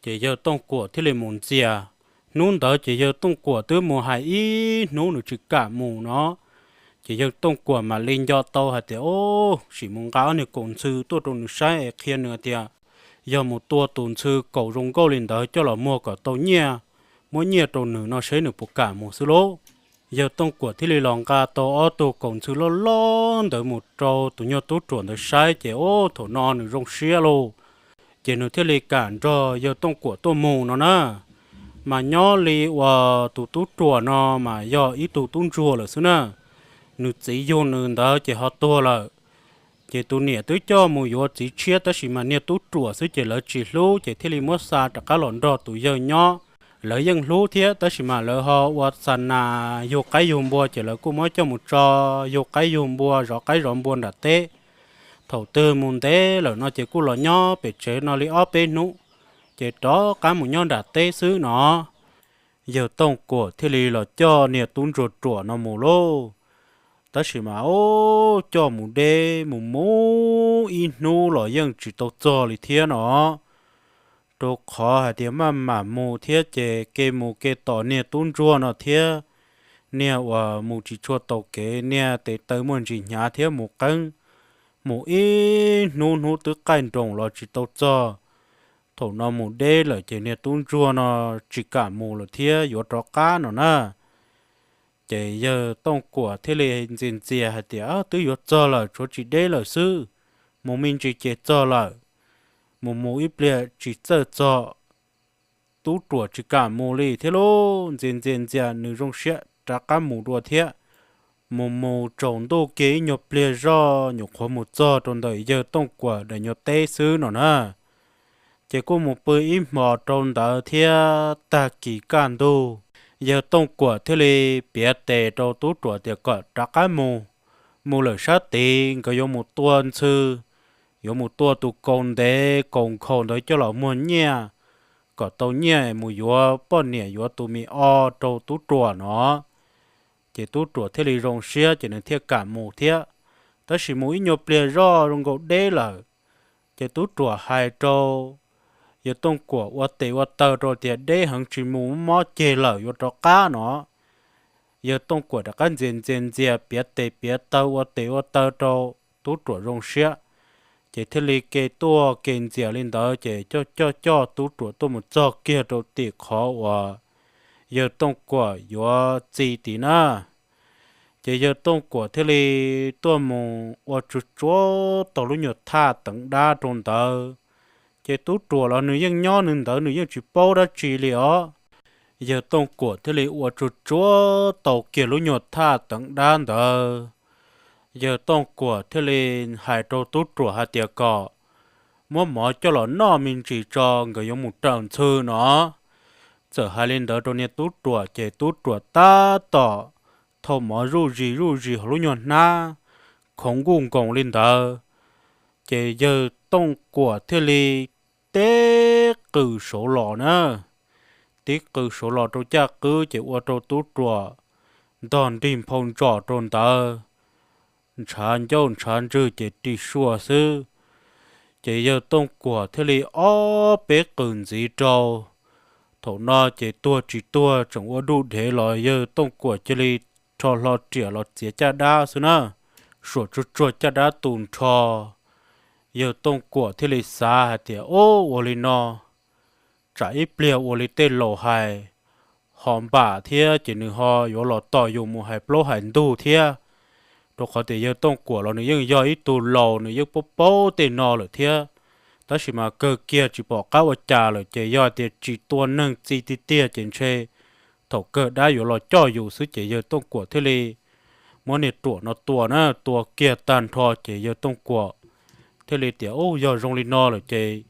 Ces yawg Tooj Kuam thiaj li mus ntxias. Hnub ntawd ces yawg Tooj Kuam twb mus hais ib hnub nws tsis kam mus no. Ces yawg Tooj Kuam mam li nco tau hais tias, Ub, sim mus nqa ob niag kaus ntxhw tuaj rau nws saib es qhia nws tias yog mus tua tus ntxhw kaus zoo nkauj li ntawd coj los muag kom tau nyiaj, muab nyiaj rau nws no seb nws puas kam mus xwb lauj. Yawg Tooj Kuam thiaj li los nqa tau ob tug kaus ntxhw loj loj ntawd mus rau tus nyuag tub ruam ntawd saib ces ub thaum no nws zoo siab lauj. Ces nws thiaj li kam nrog yawg Tooj Kuam tuaj mus no na. Mas nyob li uas tus tub ruam no mas yog ib tug tub ntsuag lawm xwb na, nws txiv yug nws ntawd ces ho tuag lawm. Ces tus niam twb coj mus yuav txiv tshiab tab sis mas niag tub ruam xwb ces lawv tsis hlub ces thiaj li muab xa rov qab los nrog tus yawg nyob. Lawv yeej hlub thiab tab sis mas lawv ho ua xa nas yug qaib yug npua ces lawv kuj muab coj mus tso yug qaib yug npua zov qaib zov npua nram teb. Thaum twg mus ntev lawm no ces kuj los nyob pem tsev no li ob peb hnub, ces rov qab mus nyob nram teb xwb no. Yawg Tooj Kuam thiaj li los coj niag tub ntsuag ruam no mus lauj. Tab sis mas ub coj mus deb mus mus ib hnub los yeej tsis tau txog li thiab no. Rau qhov hais tias maj mam mus thiab ces ke mus ke tos niag tub ntsuag no thiab, niag uas mus tsis tshua taus kev niag tes taw muaj ntsis hnyav thiab mus qeeb, mus ib hnub hnub twb qaij nroos los tsis tau txog. Thaum no mus deb lawm ces niag tub ntsuag no tsis kam mus lawm thiab yuav rov qab no na. Ces yawg Tooj Kuam thiaj li ntxias ntxias hais tias twb yuav txog lawm tshuav tsis deb lawm xwb, mus me ntsis ces txog lawm, mus mus ib pliag tsis txawj txog. Tub ruam tsis kam mus li thiab lauj, ntxias ntxias ntxias nws zoo siab rov qab mus dua thiab. Mus mus tsaus ntuj kiag ib nyuag pliag zoj nyuam qhuav mus txog rau ntawm yawg Tooj Kuam daim nyuag teb xwb no na. Ces kuj mus pw ib hmos rau ntawd thiab tag kis kaj ntug, yawg Tooj Kuam thiaj li piav tes rau tub ruam tias kom rov qab mus, mus lawm sab tid nkawd yuav mus tua ntxhw, yuav mus tua tus kaus ntev kaus nkhaus ntawd coj los muag nyiaj, kom tau nyiaj mus yuav poj niam yuav tus me o rau tub ruam no. Ces tub ruam thiaj li zoo siab ces nws thiaj kam mus thiab. Tab sis mus ib nyuag pliag zoj zoo nkaus deb lawm, ces tub ruam hais rau yawg Tooj Kuam ua tes ua taw rau tias deb heev tsis mus mob ceg lawm yuav rov qab no. Yawg Tooj Kuam rov qab ntxias ntxias ntxias piav tes piav taw ua tes ua taw rau tub ruam zoo siab, ces thiaj li ke tuaj ke ntxias li ntawd ces coj coj coj tub ruam tuaj mus txog kiag rau tim qhov uas yawg Tooj Kuam yuav txi tid na. Ces yawg Tooj Kuam thiaj li tuaj mus ua tsuag tsuag tau lub nyuag thaj teev dab rau ntawd. Ces tub ruam los nws yeej nyob nws ntawd nws yeej tsis paub dab tsi li os. Yawg Tooj Kuam thiaj li ua tsuag tsuag tau kiag lub nyuag thaj teev dab ntawd. Yawg Tooj Kuam thiaj li hais rau tub ruam hais tias kom muab mov coj los noj me ntsis tso nkawd yuav mus raws ntxhw no. Txawm hais li ntawd rau niag tub ruam ces tub ruam tab tom thau mov zuj zis zuj zis hauv lub nyuag hnab khoov nkuj nkoos li ntawd. Ces yawg Tooj Kuam thiaj li tib qws saud los na, tib qws saud los rau caj qwb ces ua rau tub ruam ntog nrig nphau ntsos rau ntawd, ntshav ncauj ntshav ntswg ces ris sua xwb. Ces yawg Tooj Kuam thiaj li ob peb qws ntxiv rau. Thaum no ces tuag tsis tuag tseem ua duj dhev los yawg Tooj Kuam cia li rho hlo riam los txiav caj dab xwb na, suam tsuag tsuag caj dab tu nrho. Yawg Tooj Kuam thiaj li xav hais tias ub ua li no tsam ib pliag ua li tej laus hais ho npam thiab ces nws ho yuav los tos yus mus hais plaub hais ntug thiab. Rau qhov tias yawg Tooj Kuam los nws yeej yog ib tug laus nws yeej paub paub tej no lawm thiab. Tab sis mas kawg kiag tsis pom qab ua cas lawm ces yog tias tsis tua neeg txi tiag tiag ces ntshe thaum kawg dab yuav los coj yus xwb ces yawg Tooj Kuam thiaj li muab niag ruam no tua na, tua kiag tag nrho ces yawg Tooj Kuam thiaj li tias ub yog zoo li no lawm ces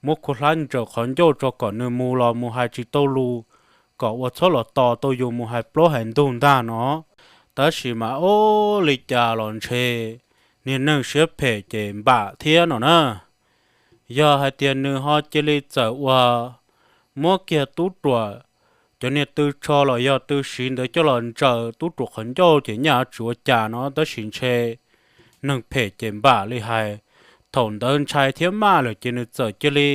muab khuv hlab ntsaws qhov ncauj tso kom nws mus los mus hais tsis tau lus, kom ua txhob los tos tau yus mus hais plaub hais ntug ntag no. Tab sis mas ub li cas los ntshe niag neeg siab phem ces npam thiab no na. Yog hais tias nws ho cia li txawm ua muab kiag tub ruam cov niag tw tsho los yog tw siv ntawd coj los ntsaws tub ruam qhov ncauj ces nyaj tsis ua cas no tab sis ntshe neeg phem ces npam li hais. Thaum ntawd ntshai thiab maj lawm ces nws txawm cia li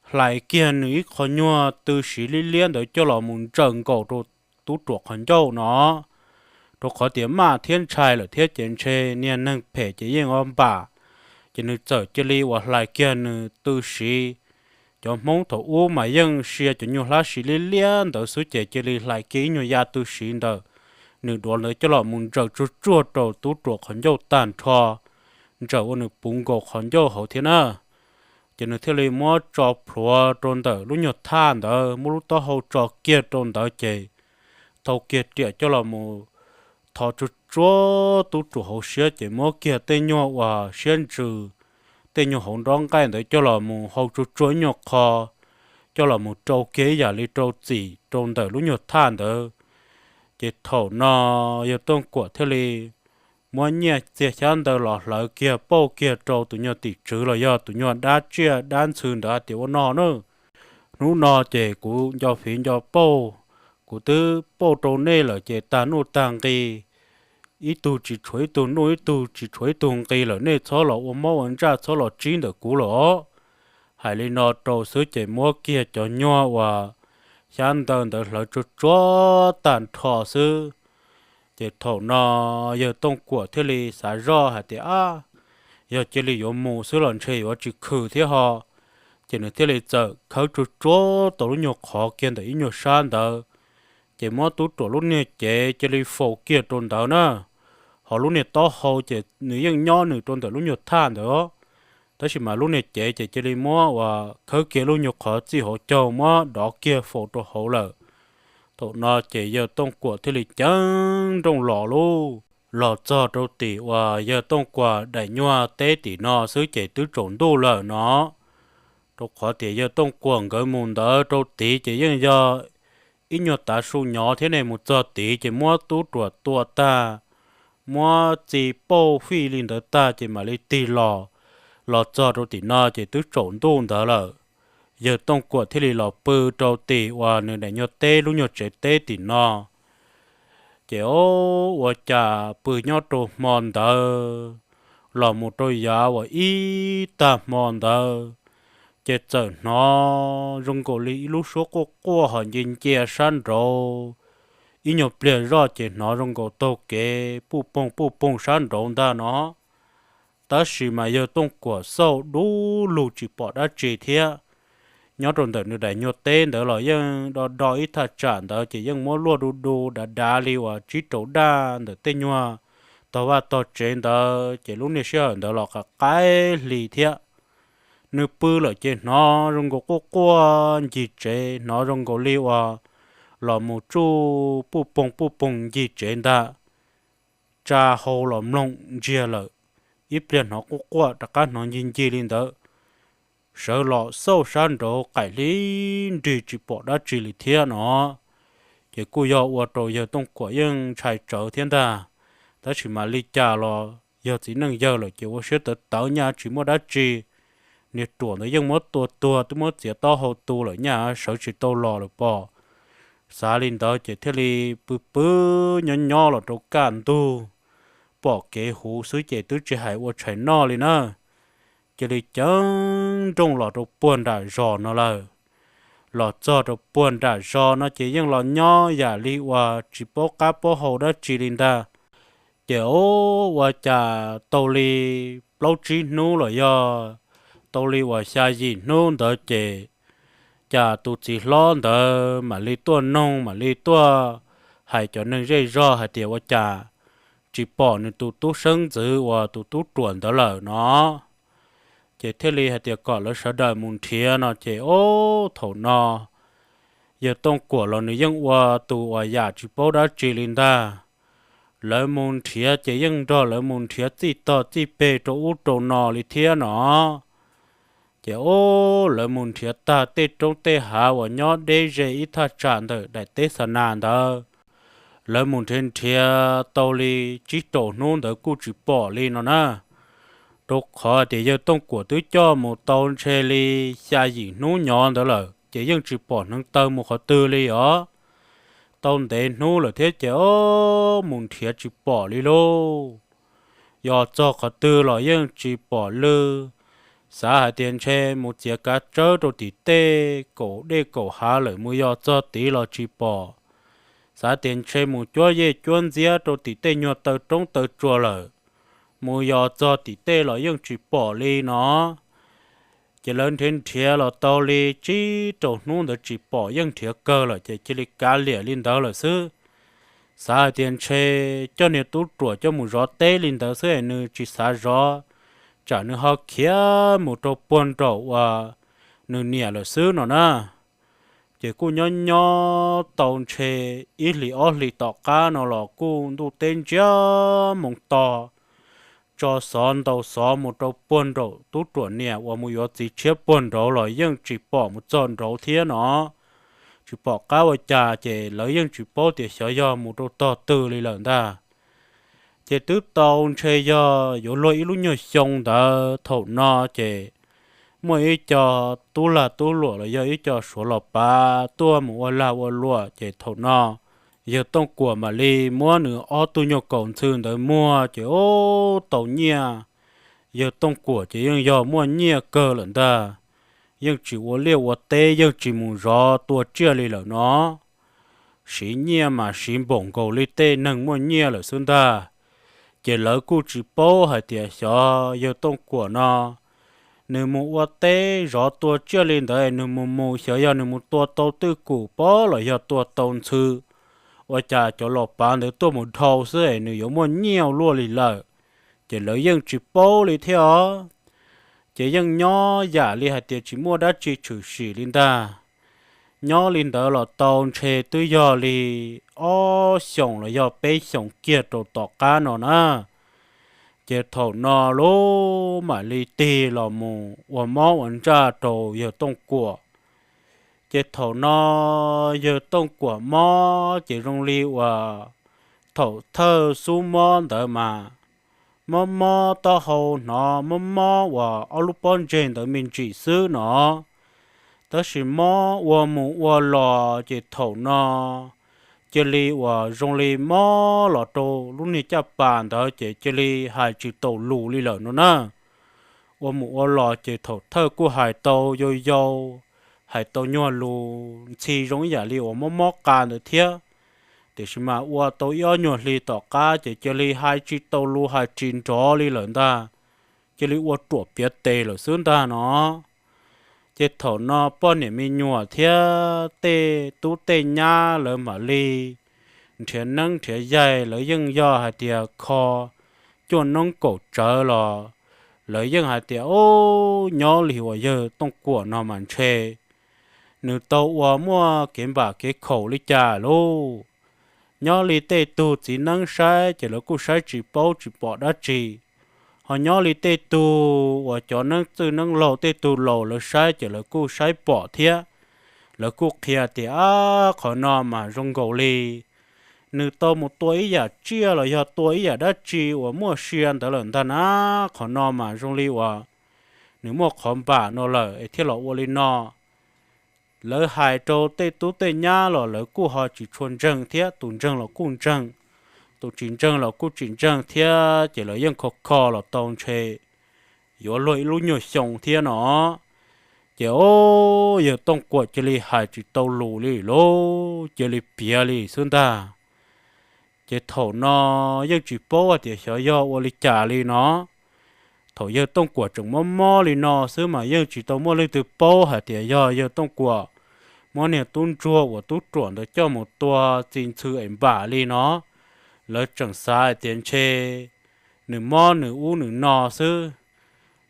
hlais kiag nws ib qho nyuag tw siv liab liab ntawd coj los mus ntsaws nkaus rau tub ruam qhov ncauj no. Rau qhov tias maj thiab ntshai lawm thiab ces ntshe niag neeg phem ces yeej ua npam, ces nws txawm cia li uas hlais kiag nws tw siv. Cov Hmoob thaum ub mas yeej sia cov nyuag hlab siv liab liab ntawd xwb ces cia li hlais kiag ib nyuag ya tw siv ntawd nws duav ntawd coj los mus ntsaws tsuag tsuag rau tub ruam qhov ncauj tag nrho, ntsaws ua nws puv nkaus qhov ncauj hauv thiab na. Ces nws thiaj li muab tso plhuav rau ntawm lub nyuag thaj ntawd, muab lub taub hau tso kiag rau ntawd ces thau kiag riam coj los mus thov tsuag tsuag tub ruam hauv siab, ces muab kiag tej nyuag uas siab ntsws, tej nyuag hauv nrob nqaij ntawd coj los mus hau tsuag tsuag ib nyuag qho, coj los mus rau kiag ib yam li rau txim rau ntawm lub nyuag thaj ntawd. Ces thaum no yawg Tooj Kuam thiaj li muab nyiaj txiag xyab ntawv los hlawv kiag pauj kiag rau tus nyuag tim tswv los yog tus nyuag dab tsiaj dab ntxhw ntawd hais tias, Ua no nawb, hnub no ces kuv nco fiv nco pauj, kuv twb pauj rau nej lawm ces tag nuj tag nqi, ib tug tsis tshuav ib tug nuj, ib tug tsis tshuav ib tug nqi lawm, nej txhob los ua mob ua ntsaj, txhob los tsib ntawm kuv lawm os. Hais li no rau xwb ces muab kiag cov nyuag uas xyab ntawv ntawd hlawv tsuag tsuag tag nrho xwb. Ces thaum no yawg Tooj Kuam thiaj li xav zoj hais tias, Ab, yog cia li yuav mus xwb los ntshe yuav tsis khwm thiab ho. Ces nws thiaj li txawm khawb tsuag tsuag tau lub nyuag qhov kiag ntawm ib nyuag sab ntawd, ces muab tub ruam lub niag cev cia li faus kiag rau ntawd na. Ho lub niag taub hau ces nws yeej nyob nws rau ntawm lub nyuag thaj ntawd, tab sis mas lub niag cev ces cia li muab uas khawb kiag lub nyuag qhov txij hauv caug muab dov kiag faus rau hauv lawm. Thaum no ces yawg Tooj Kuam thiaj li ceev nrooj los lauj, los txog rau tim uas yawg Tooj Kuam daim nyuag teb tim no xwb ces twb tsaus ntuj lawm no. Rau qhov tias yawg Tooj Kuam nkawd mus ntawd rau tid ces yeej yog ib nyuag tav su nyov thiab ne, mus txog tid ces muab tub ruam tua tag, muab txi pauj fij li ntawd tag ces mam li tig los. Los txog rau tim no ces twb tsaus ntuj ntawd lawm. Yawg Tooj Kuam thiaj li los pw rau tim uas nws daim nyuag teb lub nyuag tsev teb tim no. Ces o, ua cas pw nyob rau hmo ntawd los mus rau yav uas ib tag hmo ntawd, ces txawm hnov zoo nkaus li ib lub suab quaj quaj ho nce ncia sab nraud. Ib nyuag pliag zoj ces hnov zoo nkaus taug kev puj poog puj poog sab nraud ntag no. Tab sis mas yawg Tooj Kuam xauj dub lug tsis pom dab tsi thiab. Nyob rau ntawm nws daim nyuag teb ntawd los yeej do do ib thaj tsam ntawd ces yeej muab luaj du du dav dav li uas tsib rau daj ntawm tej nyuag tog vaj tog tsev ntawd, ces lub niag sij hawm ntawd los qaim qaim hli thiab. Nws pw lawm ces hnov zoo nkaus quaj quaj ncig tsev, hnov zoo nkaus li uas los mus tsuj puj poog puj poog ncig tsev ntag. Tsa hau los mloog ntsiag lawm, ib pliag hnov quaj quaj rov qab hnov ncig ncig li ntawd. Sawv los xauj sab nraud qaim hli nrig tsis pom dab tsi li thiab no. Ces kuj yog ua rau yawg Tooj Kuam yeej ntshai tsawv thiab ntag. Tab sis mas li cas los yog txiv neej yawg lawm ces ua siab tawv tawv nyaj tsis muaj dab tsi. Niag ruam ntawd yeej muab tua tuag twb muab txiav taub hau tu lawm nyaj sawv tsis tau los lawm pob. Xav li ntawd ces thiaj li pw pw nyob nyob los rau kaj ntug, pom kev huv xwb ces twb tsis hais ua tshais noj li na. Cia li ceev nrooj los rau puag nram zos no lawm. Los txog rau puag nram zos no ces yeej los nyob yam li uas tsis paub qab paub hau dab tsi li ntag. Ces o, ua cas tau li plaub tsib hnub los yog tau li uas xya yim hnub ntawd ces cas tus txiv hlob ntawd mam li tuaj noog mam li tuaj hais cov neeg zej zog hais tias ua cas tsis pom nws tus tub xeeb ntxwv uas tus tub ruam ntawd lawm no. Ces thiaj li hais tias kom lawv sawv daws mus nrhiav no ces o, thaum no yawg Tooj Kuam los nws yeej ua tus uas yam tsis paub dab tsi li ntag. Lawv mus nrhiav ces yeej nrog lawv mus nrhiav txij tog txij peg rau ub rau no li thiab no. Ces o, lawv mus nrhiav tag tej roob tej hav uas nyob deb ze ib thaj tsam ntawm daim teb xa nas ntawd. Lawv mus nrhiav nrhiav tau li tsib rau hnub ntawd kuj tsis pom li no na. Rau qhov tias yawg Tooj Kuam twb coj mus tau ntshe li xya yim hnub nyob ntawd lawm ces yeej tsis pom hneev taw mus qhov twg li os. Tau ntev hnub lawm thiab ces o, mus nrhiav tsis pom li lauj. Yog txog qhov twg los yeej tsis pom lawm. Xav hais tias ntshe mus txiav kav tsawb rau tim tej kaum dej kaum hav lawm mus yos txog tid los tsis pom. Xav tias ntshe mus cuab yej cuab ntxiab rau tim tej nyuag taw roob taw tsua lawm, mus yos txog tim tej los yeej tsis pom li no. Ces lawv nrhiav nrhiav los tau li tsib rau hnub ntawd tsis pom, yeej nrhiav kawg lawm ces cia li kav liam li ntawd lawm xwb. xav hais tias ntshe coj niag tub ruam coj mus zov teb li ntawd xwb es nws tsis xav zov, tsam nws ho khiav mus rau puag nraum uas nws niam lawm xwb no na. Ces kuj nyob nyob tau ntshe ib hlis ob hlis tom qab no los kuj ntuj teb ntsiag moo to, tso xov ntau xov mus rau puag nraum tub ruam niam uas mus yuav txiv tshiab puag nraud los yeej tsis pom mus txog nraud thiab no. Tsis pom qab ua cas ces lawv yeej tsis paub tias xyov yog mus rau tog twg li lawm ntag. Ces twb tau ntshe yog yuav luag ib lub nyuag xyoo ntawd thaum no ces muaj ib co tub lag tub luam los yog ib co suav los pav tuaj mus ua lag ua luam ces thaum no yawg Tooj Kuam mam li muab nws ob tug nyuag kaus ntxhw ntawd muag ces ub tau nyiaj. Yawg Tooj Kuam ces yeej yog muaj nyiaj kawg lawm ntag, yeej tsis ua liaj ua teb yeej tsis mus zov tua tsiaj li lawm no. Siv nyiaj mas siv npaum nkaus li tej neeg muaj nyiaj lawm xwb ntag. Ces lawv kuj tsis paub hais tias xyov yawg Tooj Kuam no nws mus ua teb zov tua tsiaj li ntawd nws mus mus xyov yog nws mus tua tau twj kum pob los yog tua tau ntxhw, ua cas cov los pav ntawd tuaj mus dhau xwb es nws yuav muaj nyiaj luaj li lawm. Ces lawv yeej tsis paub li thiab os. Ces yeej nyob yam li hais tias tsis muaj dab tsi tshwm sim li ntag. Nyob li ntawd los tau ntshe twb yog li ob xyoos los yog peb xyoos kiag rau tom qab no na. Ces thaum no lub mam li tig los mus ua mob ua ntsaj rau yawg Tooj Kuam. Ces thaum no yawg Tooj Kuam mob ces zoo li uas thaum thawj xub mob ntawd mas mob mob taub hau hnov mob mob uas ob lub pob ntseg ntawd me ntsis xwb no. Tab sis mob ua mus ua los ces thaum no cia li uas zoo li mob los rau lub niag caj pas ntawd ces cia li hais tsis taus lus li lawm no na. Ua mus ua los ces thaum thawj kuj hais tau yau yau, hais tau nyuag lus ntxhi zoo ib yam li uas mob mob qa ntawd thiab. Tiam sis mas ua tau ib ob nyuag hli tom qab ces cia li hais tsis taus lus hais tsis nrov li lawm ntag, cia li ua ruam piav tes lawm xwb ntag no. Ces thaum no poj niam me nyuam thiab tej tub tej nyab lawv mam li nrhiav neeb nrhiav yaig, lawv yeej yog hais tias kho cuaj noob kaum tsawv los lawv yeej hais tias, Ub, nyob li uas yawg Tooj Kuam no mas ntshe nws tau ua muaj kev npam kev khaum li cas lauj. Nyob li tej tug txiv neeb saib ces lawv kuj saib tsis paub tsis pom dab tsi, ho nyob li tej tug uas cov neeb txwj neeb laug tej tug laus lawv saib ces lawv kuj saib pom thiab. Lawv kuj qhia tias, Ab, qhov no mas zoo nkaus li nws tau mus tua ib yam tsiaj los yog tua ib yam dab tsi uas muaj sia ntawd lawm ntag na. Qhov no mas zoo li uas nws muaj qhov npam no lawm es thiaj los ua li no. Lawv hais rau tej tub tej nyab los lawv kuj ho tsis tshua ntseeg thiab, tus ntseeg los kuj ntseeg, tus tsis ntseeg los kuj tsis ntseeg thiab, ces lawv yeej kho kho los tau ntshe yuav luag ib lub nyuag xyoo thiab no. Ces o, yawg Tooj Kuam cia li hais tsis tau lus li lauj, cia li piav li xwb ntag. Ces thaum no yeej tsis paub hais tias xyov yog ua li cas li no. Thaum yawg Tooj Kuam tseem mob mob li no xwb mas yeej tsis tau muaj leej twg paub hais tias yog yawg Tooj Kuam muab niag tub ntsuag uas tub ruam ntawd coj mus tua txi ntxhw es npam li no. Lawv tseem xav hais tias ntshe nws mob nws ub nws no xwb.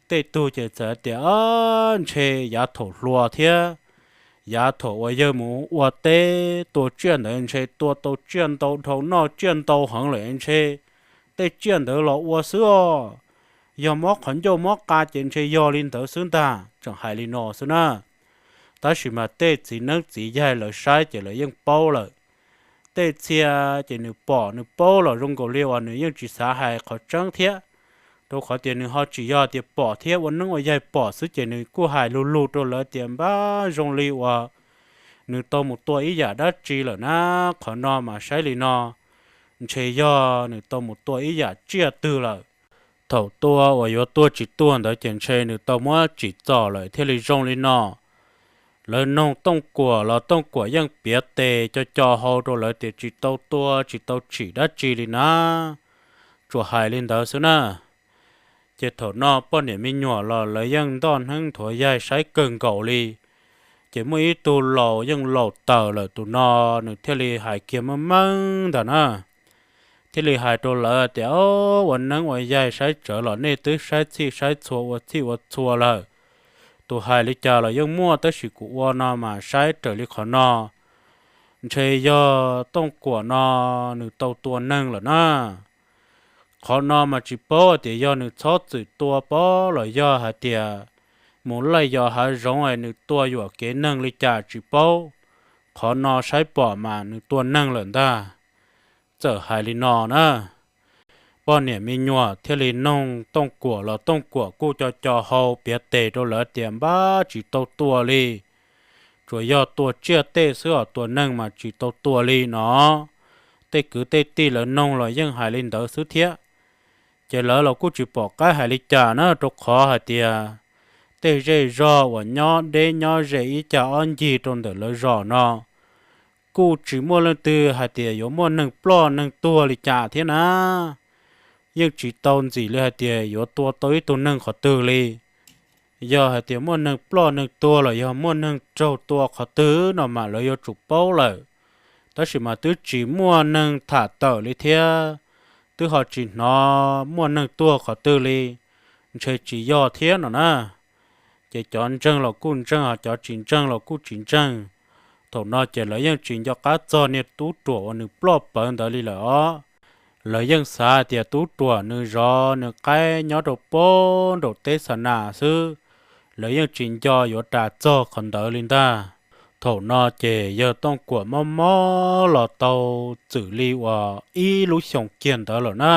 Tej tug ces txawm tias, Ab, ntshe yav thaum hluas thiab, yav thaum uas yawg mus ua teb tua tsiaj ntawd ntshe tua tau tsiaj ntau dhau noj tsiaj ntau heev lawm ntshe tej tsiaj ntawd los ua xwb os. Yog mob qhov ncauj mob qa ces ntshe yog li ntawd xwb ntag, tseem hais li no xwb na. Tab sis mas tej txiv neeb txiv yaig lawv saib ces lawv yeej paub lawm. Tej txhia ces nws pom nws paub los zoo nkaus li uas nws yeej tsis xav hais qhov tseeb thiab, rau qhov tias nws ho tsis yog tias pom thiab, ua neeb ua yaig pom xwb ces nws kuj hais lug lug rau lawv tias npab zoo li uas nws tau mus tua ib yam dab tsi lawm na. Qhov no mas saib li no, ntshe yog nws tau mus tua ib yam tsiaj twg lawm. Thaum tua uas yuav tuag tsis tuag ntawd ces ntshe nws tau muab tsim txom lawm thiaj li zoo li no. Lawv noog Tooj Kuam los Tooj Kuam yeej piav tes co co hau rau lawv tias tsis tau tua tsis tau tsim dab tsi li na, tsuas hais li ntawd xwb na. Ces thaum no poj niam me nyuam los lawv yeej ntoj hneeb nthuav yaig saib kawg nkaus li. Ces muaj ib tug laus yeej laus tawm lawm, tus no nws thiaj li hais kiag meej meej ntag na, thiaj li hais rau lawv tias, Ob, ua neeb ua yaig saib tsawv los nej twb saib txhij saib txhua ua txhij ua txhua lawm. Tus hais li cas los yeej muaj, tab sis kuv ua no mas saib raws li qhov no, ntshe yog Tooj Kuam no nws tau tua neeg lawm na. Qhov no mas tsis paub tias yog nws txhob txwm tua pob los yog hais tias mus laij yos hav zoov es nws tua yuam kev neeg li cas tsis paub. Qhov no saib pom mas nws tua neeg lawm ntag. Txawm hais li no na, poj niam me nyuam thiaj li noog Tooj Kuam los Tooj Kuam kuj co co hau piav tes rau lawv tias, Npab, tsis tau tua li, tsuas yog tua tsiaj tej xwb os, tua neeg mas tsis tau tua li no. Tej kwv tej tij lawv noog los yeej hais li ntawd xwb thiab. Ces lawv los kuj tsis pom qab hais li cas na, rau qhov hais tias tej zej zog uas nyob deb nyob ze ib cag ob ncig rau ntawm lawv zos no kuj tsis muaj leej twg hais tias yuav muaj neeg ploj neeg tuag li cas thiab na. Yeej tsis tau ntxim li hais tias yuav tua tau ib tug neeg qhov twg li. Yog hais tias muaj neeg ploj neeg tuag los yog muaj neeg raug tua qhov twg no mas lawv yuav tsum paub lawm, tab sis mas twb tsis muaj neeg tham tawm li thiab, twb ho tsis hnov muaj neeg tuag qhov twg li, ntshe tsis yog thiab no na. Ces cov ntseeg los kuj ntseeg, ho cov tsis ntseeg los kuj tsis ntseeg. Thaum no ces lawv yeej tsis nco qab txog niag tub ruam uas nws ploj pawv ntawd li lawm os. Lawv yeej xav tias tub ruam nws zov nws qaib nyob rau pem nraum teb xa nas xwb, lawv yeej tsis nco yuav ras txog qhov ntawd li ntag. Thaum no ces yawg Tooj Kuam mob mob los tau txwm li uas ib lub xyoos kiag ntawd lawm na.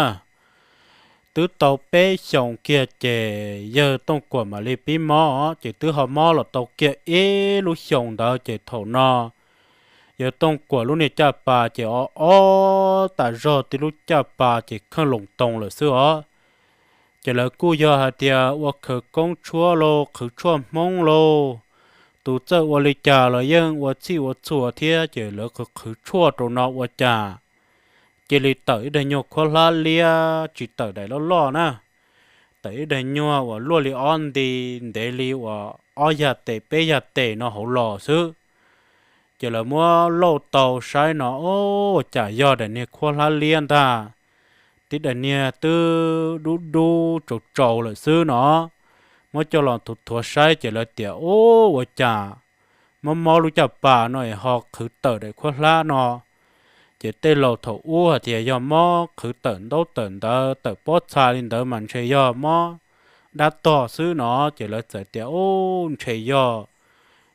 Twb tau peb xyoos kiag ces yawg Tooj Kuam mam li pib mob, ces twb ho mob los tau kiag ib lub xyoos ntawd ces thaum no yawg Tooj Kuam lub niag caj pas ces o o tas zog, tib lub caj pas ces kheej loos toos lawm xwb os. Ces lawv kuj yog hais tias ua khawv koob tshuab lauj, qhwv tshuaj Hmoob lauj, tus txawj ua li cas los yeej ua txhij ua txhua thiab, ces lawv qhwv qhwv tshuaj rau no ua cas cia li tawm ib daim nyuag khuab hlab liab tsis tawm daim loj loj na, tawm ib daim nyuag uas luaj li ob nti, ntev li uas ob yag tes peb yag tes no hauv los xwb. Ces lawv muab lauj tau saib no, o, ua cas yog daim niag khuab hlab liab ntag, tib daim niag twb dub dub tsaus tsaus lawm xwb no. Muab coj los thuav thuav saib ces lawv tias, u, ua cas mob mob lub caj pas no es ho qhwv tawm daim khuab hlab no. Ces tej laus thaum ub hais tias yog mob qhwv tawm ntaub tawm ntawv tawm pob txha li ntawd mas ntshe yog mob dab tog xwb no, ces lawv txawm tias, u, ntshe yog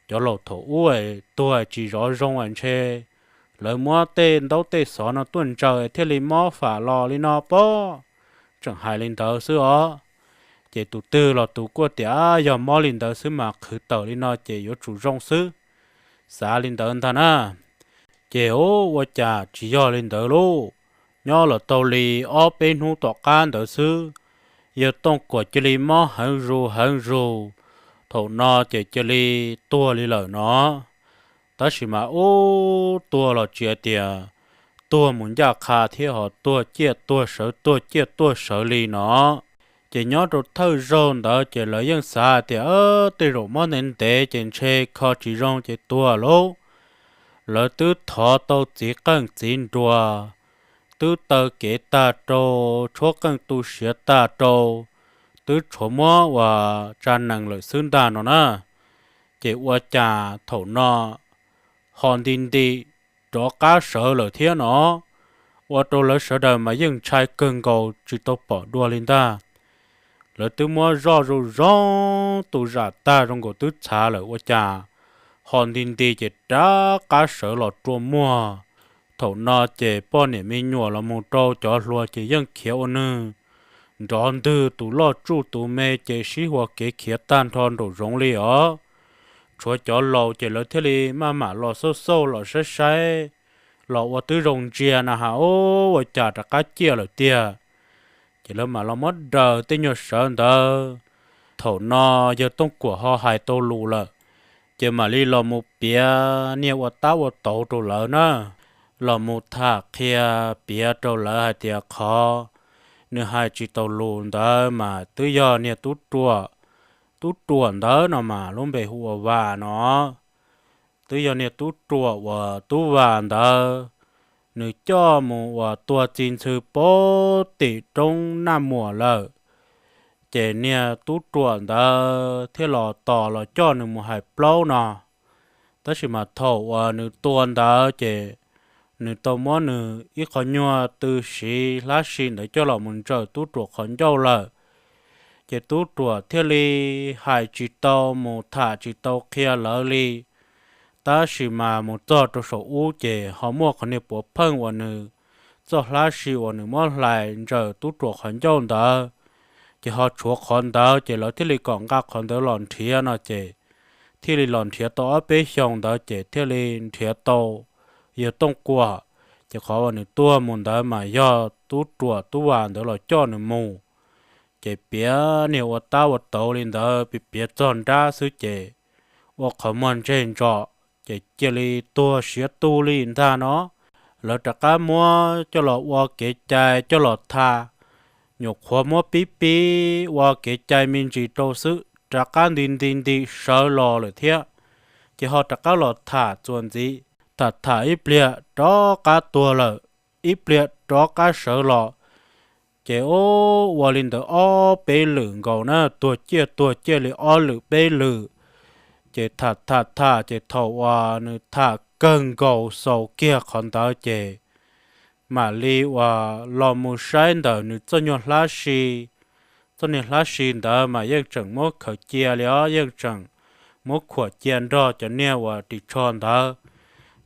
cov laus thaum ub tuag tsis zov zoo es ntshe lawv muab tej ntaub tej xov no tuaj ntsaws thiaj li mob fam los li no pob. Tseem hais li ntawd xwb os. Ces tus twg los tus kuj tias yog mob li ntawd xwb mas qhwv tawm li no ces yuav tsum zoo xwb, xav li ntawd ntag na. Ces u, ua cas tsis yog li ntawd lauj. Nyob los tau li ob peb hnub tom qab ntawd xwb, yawg Tooj Kuam cia li mob heev zus heev zus, thaum no ces cia li tuag li lawm no. Tab sis mas ub, tuag los tsis hais tias tuag mus ncaj qha thiab, ho tuag ciaj tuag sawv tuag ciaj tuag sawv li no. Ces nyob rau thawj zaug ntawd ces lawv yeej xav tias tej zaum mob ntev ntev ces ntshe kho tsis zoo ces tuag lauj. Lawv twb thov tau txiv qeej txiv nruas, twb taw kev tag rau, tshuab qeej tu siav tag rau, twb tshuav muab ua tsa nees lawm xwb ntag no na. Ces ua cas thaum no ho nti nti rov qab sawv lawm thiab no, ua rau lawv sawv daws mas yeej ntshai kawg nkaus tsis tau pom dua li ntag. Lawv twb muab zoj zoo zoo tu zam tag zoo nkaus twb txhav lawm ua cas ho nti nti ces rov qab sawv los rua muag. Thaum no ces poj niam me nyuam los mus rau cov hluas ces yeej khiav ua nws nrov ntwg, tus loj tsuj tus me ces sib hua kev khiav tag nrho nraum zoov li os. Tshuav cov laus ces lawv thiaj li maj mam los xauj xauj los saib saib, los ua twb zoo ntsia na has, ua cas rov qab ciaj lawm tiag. Ces lawv mam los muab daws tej nyuag sawv ntawd. Thaum no yawg Tooj Kuam ho hais tau lus lawm, ces mam li los mus piav niag ua tab ua tauv rau lawv na, los mus tham qhia piav rau lawv hais tias qhov nws hais tsis tau lus ntawd mas twb yog niag tub ruam, tub ruam ntawd no mas lub npe hu ua Vam no. twb yog niag tub ruam uas tub vas ntawd, nws coj mus uas tua txi ntxhw puag tim roob Naj Muam lawm. Ces niag tub ruam ntawd thiaj los tos los coj nws mus hais plaub no. Tab sis mas thaum uas nws tua ntawd ces nws tau muab nws ib qho nyuag tw siv hlab si ntawd coj los mus ntsaws tub ruam qhov ncauj lawm. Ces tub ruam thiaj li hais tsis tau, mus tham tsis tau qhia lawv li. Tab sis mas mus txog rau saum ub ces ho muaj qhov niag puav pheej uas nws txoj hlab si uas nws muab hlais ntsaws tub ruam qhov ncauj ntawd, ces ho tshuav qhov ntawd, ces lawv thiaj li kom nqa qhov ntawd los nrhiav no ces thiaj li los nrhiav tau ob peb xyoos ntawd ces thiaj li nrhiav tau yawg Tooj Kuam. Ces qhov uas nws tuag mus ntawd mas yog tub ruam tub vas ntawd los coj nws mus. Ces piav niag ua tab ua tauv li ntawd, piav piav txog nrab xwb ces ua qhov muag ntseg ntsos, ces cia li tuag siav tu li ntag no. Lawv rov qab muab coj los ua kev cai coj los tham, nyuam qhuav muab pib pib ua kev cai me ntsis rau xwb rov qab nti nti nti sawv los lawm thiab. Ces ho rov qab los tham txuas ntxiv, tham tham ib pliag rov qab tuag lawm, ib pliag rov qab sawv los. Ces ua li ntawd ob peb lwm nkaus na, tuag ciaj tuag ciaj li ob lwm peb lwm. Ces tham tham tham ces thaum uas nws tham kawg nkaus xaus kiag qhov ntawd ces mam li uas los mus saib ntawm nws txoj nyuag hlab si. Txoj niag hlab si ntawd mas yeej tseem muab khaws cia li os, yeej tseem muab khuam cia nrog cov niag uas ris tsho ntawd.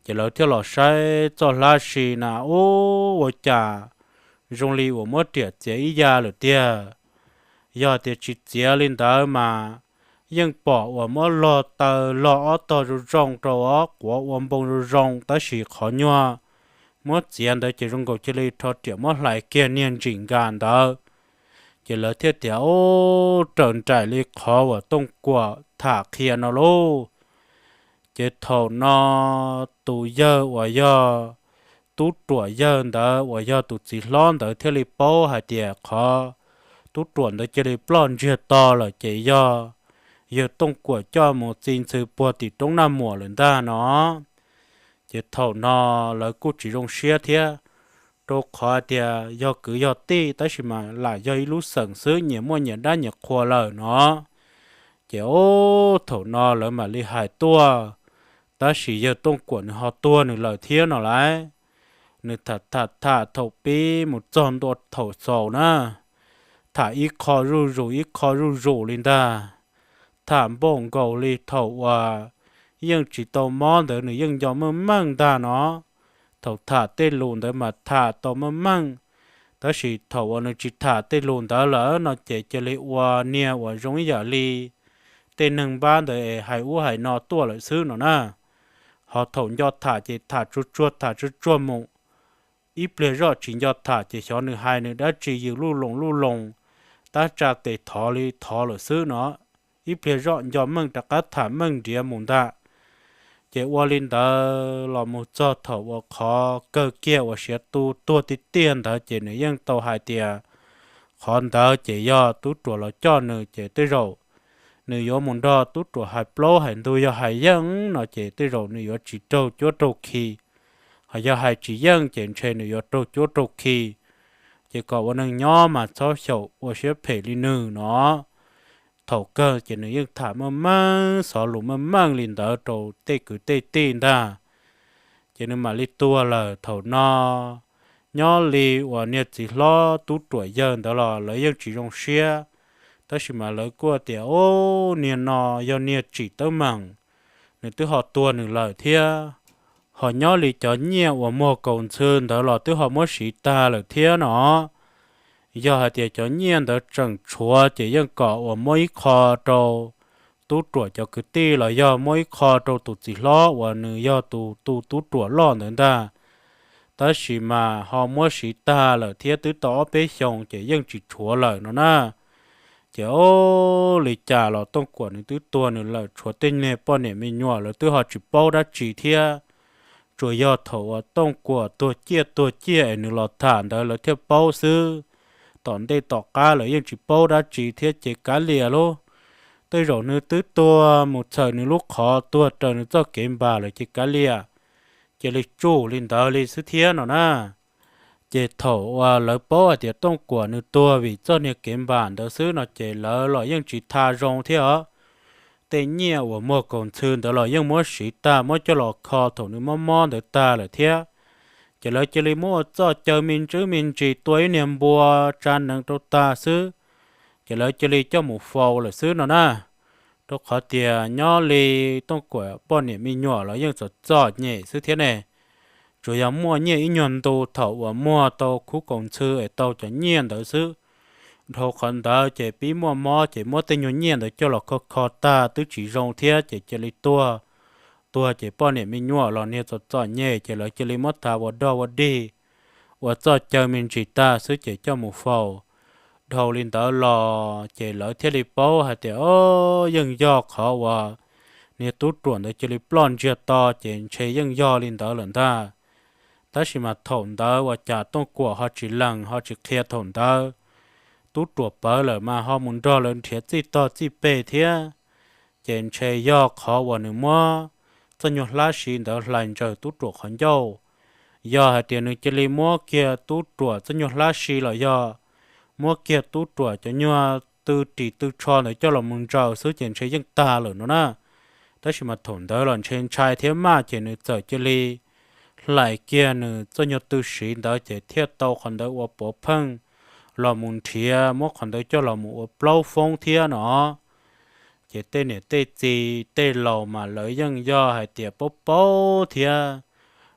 Ces lawv thiaj los saib txoj hlab si na, ub, ua cas zoo li uas muab riam txiav ib ya lawm tiag. Yog tias tsis txiav li ntawd mas yeej pom uas muab log taw log ob tog zoo zoo rau ob quav ua npoo zoo zoo, tab sis qhov nyuag muab txiav ntawd ces zoo nkaus cia li rho riam muab hlais kiag niag ntsim nkas ntawd. Ces lawv thiaj tias, ub, raws nraim li qhov uas Tooj Kuam tham qhia no lauj. Ces thaum no tus yawg uas yog tub ruam yawg ntawd uas yog tus txiv hlob ntawd thiaj li paub hais tias qhov tub ruam ntawd cia li ploj ntsiag to lawm ces yog yawg Tooj Kuam coj mus txi ntxhw puag tim roob Naj Muam lawm ntag no. Ces thaum no lawv kuj tsis zoo siab thiab, rau qhov tias yog kwv yog tij tab sis mas lam yog ib lub xeem xwb, nyias muaj nyias dab nyias qhua lawm no. Ces ub, thaum no lawv mam li hais tuaj, tab sis yawg Tooj Kuam nws ho tuag nws lawm thiab no lauj. Nws tham tham tham thaum pib mus txog ntua thaum xaus na, tham ib qho zuj zus ib qho zuj zus li ntag. Tham npaum nkaus li thaum uas yeej tsis tau mob ntawd nws yeej nco meej meej ntag no. Thaum tham tej lus ntawd mas tham tau meej meej, tab sis thaum uas nws tsis tham tej lus ntawd lawm no ces cia li ua niag uas zoo ib yam li tej neeg npab ntawd es hais ub hais no tuaj lawm xwb no na. Ho thaum nco tham ces tham tsuag tsuag tham tsuag tsuag mus, ib pliag zoj tsis nco tham ces xyov nws hais nws dab tsi yws luj loos luj loos, tab tsa tes thov li thov lawm xwb no. Ib pliag zoj nco meej rov qab tham meej nriav mus ntag. Ces ua li ntawd los mus txog thaum uas qhov kawg kiag uas siav tu tuag tiag tiag ntawd ces nws yeej tau hais tias qhov ntawd ces yog tub ruam los coj nws ces tej zaum nws yuav mus nrog tub ruam hais plaub hais ntug, yog hais yeej no ces tej zaum nws yuav tsis raug cuab raug khi, ho yog hais tsis yeej ces ntshe nws yuav raug cuab raug khi. Ces kom ua neeg nyob mas txhob xyaum ua siab phem li nws no. Thaum kawg ces nws yeej tham meej meej xov lus meej meej li ntawd rau tej kwv tej tij ntag. Ces nws mam li tuag lawm thaum no. Nyob li uas niag txiv hlob tub ruam yawg ntawd los lawv yeej tsis zoo siab, tab sis mas lawv kuj tias, ub, niag no yog niag tsim teeb meem, nws twb ho tuag nws lawm thiab. Ho nyob li cov nyiaj uas muag kaus ntxhw ntawd los twb ho muab siv tag lawm thiab no. Yog hais tias cov nyiaj ntawd tseem tshuav ces yeej kom uas muab ib qho rau tub ruam cov kwv tij los yog muab ib qho rau tus txiv hlob uas nws yog tus tu tub ruam loj ntawd ntag. Tab sis mas ho muab siv tag lawm thiab twb tau ob peb xyoos ces yeej tsis tshuav lawm no na. Ces ub, li cas los Tooj Kuam nws twb tuag nws lawm, tshuav tej niag poj niam me nyuam lawv twb ho tsis paub dab tsi thiab. Tsuas yog thaum uas Tooj Kuam tuag ciaj tuag ciaj es nws los tham ntawd lawv thiaj paub xwb. Tom ntej tom qab lawv yeej tsis paub dab tsi thiab ces kav liam lauj. tej zaum nws twb tuag mus txhawm nws lub qhov tuag raws nws txoj kev npam lawm ces kav liam, cia li tsuj li ntawd li xwb thiab no na. Ces thaum uas lawv paub hais tias Tooj Kuam nws tuag vim txoj niag kev npam ntawd xwb no ces lawv los yeej tsis tha zoo thiab os. Tej nyiaj uas muag kaus ntxhw ntawd los yeej muab siv tag muab coj los kho thaum nws mob mob ntawd tag lawm thiab. Ces lawv cia li muab ua txoj caw me ntsis me ntsis tua ib niag npua tsa nees rau tag xwb, ces lawv cia li coj mus faus lawm xwb no na. Rau qhov tias nyob li Tooj Kuam poj niam me nyuam los yeej txom txom nyem xwb thiab ne. Tsuas yog muaj nyiaj ib nyuag ntu thaum uas muag tau khub kaus ntxhw es tau cov nyiaj ntawd xwb. Dhau qhov ntawd ces pib muaj mob ces muab tej nyuag nyiaj ntawd coj los kho kho tag twb tsis zoo thiab ces cia li tuag. Tuag ces poj niam me nyuam los niag txom txom nyem ces lawv cia li muab thav ua dog ua dig, ua txoj caw me ntsis tag xwb ces coj mus faus. Dhau li ntawd los ces lawv thiaj li paub hais tias o, yeej yog qhov uas niag tub ruam ntawd cia li ploj ntsiag to ces ntshe yeej yog li ntawd lawm ntag. Tab sis mas thaum ntawd ua cas Tooj Kuam ho tsis lees ho tsis qhia thaum ntawd. Tub ruam pawv lawm mas ho mus nrog lawv nrhiav txij tog txij peg thiab. Ces ntshe yog qhov uas nws muab txoj nyuag hlab si ntawd hlais ntsaws tub ruam qhov ncauj. Yog hais tias nws cia li muab kiag tub ruam txoj nyuag hlab si los yog muab kiag tub ruam cov nyuag tw ris tw tsho ntawd coj los mus ntsaws xwb ces ntshe yeej tag lawm no na. Tab sis mas thaum ntawd los ntshe ntshai thiab maj ces nws txawm cia li hlais kiag nws txoj nyuag tw siv ntawd ces thiaj tau qhov ntawd ua pov pheej los mus nrhiav muab qhov ntawd coj los mus ua plaub foob thiab no. Ces tej niam tej txiv tej laus mas lawv yeej yog hais tias paub paub thiab,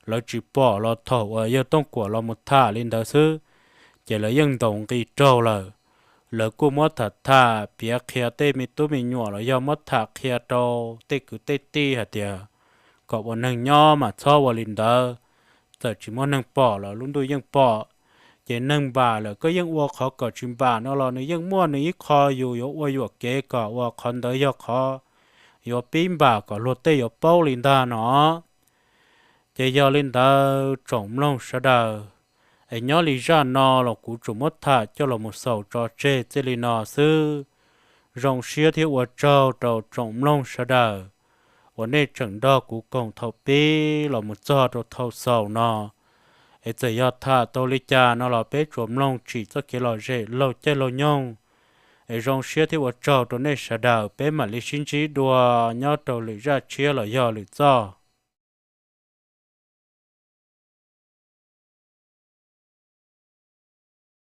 lawv tsis pom los thaum uas yawg Tooj Kuam los mus tham li ntawd xwb, ces lawv yeej ntaus nqi raug lawm. Lawv kuj muab tham tham piav qhia tej me tub me nyuam los yog muab tham qhia rau tej kwv tej tij hais tias kom ua neeg nyob mas txhob ua li ntawd, txawm tsis muaj neeg pom los lub ntuj yeej pom. Ces neeg npam lawm koj yeej ua qhov kom tsis npam no los nws yeej muaj nws ib qho yus yuav ua yuam kev kom ua qhov ntawd yog qhov yuav pib npam kom luag tej yuav paub li ntag no. Ces yog li ntawd tsoom mloog sawv daws, es nyob li zaj no los kuv tsuas muab tham coj los mus xaus tso tseg txij li no xwb. Zoo siab thiab ua tsaug rau tsoom mloog sawv daws uas nej tseem nrog kuv koom thaum pib los mus txog rau thaum xaus no. Es txawm yog tham tau li cas no los peb tsuas mloog tsim txoj kev lom zem laug caij laug nyoog. Es zoo siab thiab ua tsaug rau nej sawv daws, peb mam li sib ntsib dua nyob rau lwm zaj tshiab los yog lwm txoj.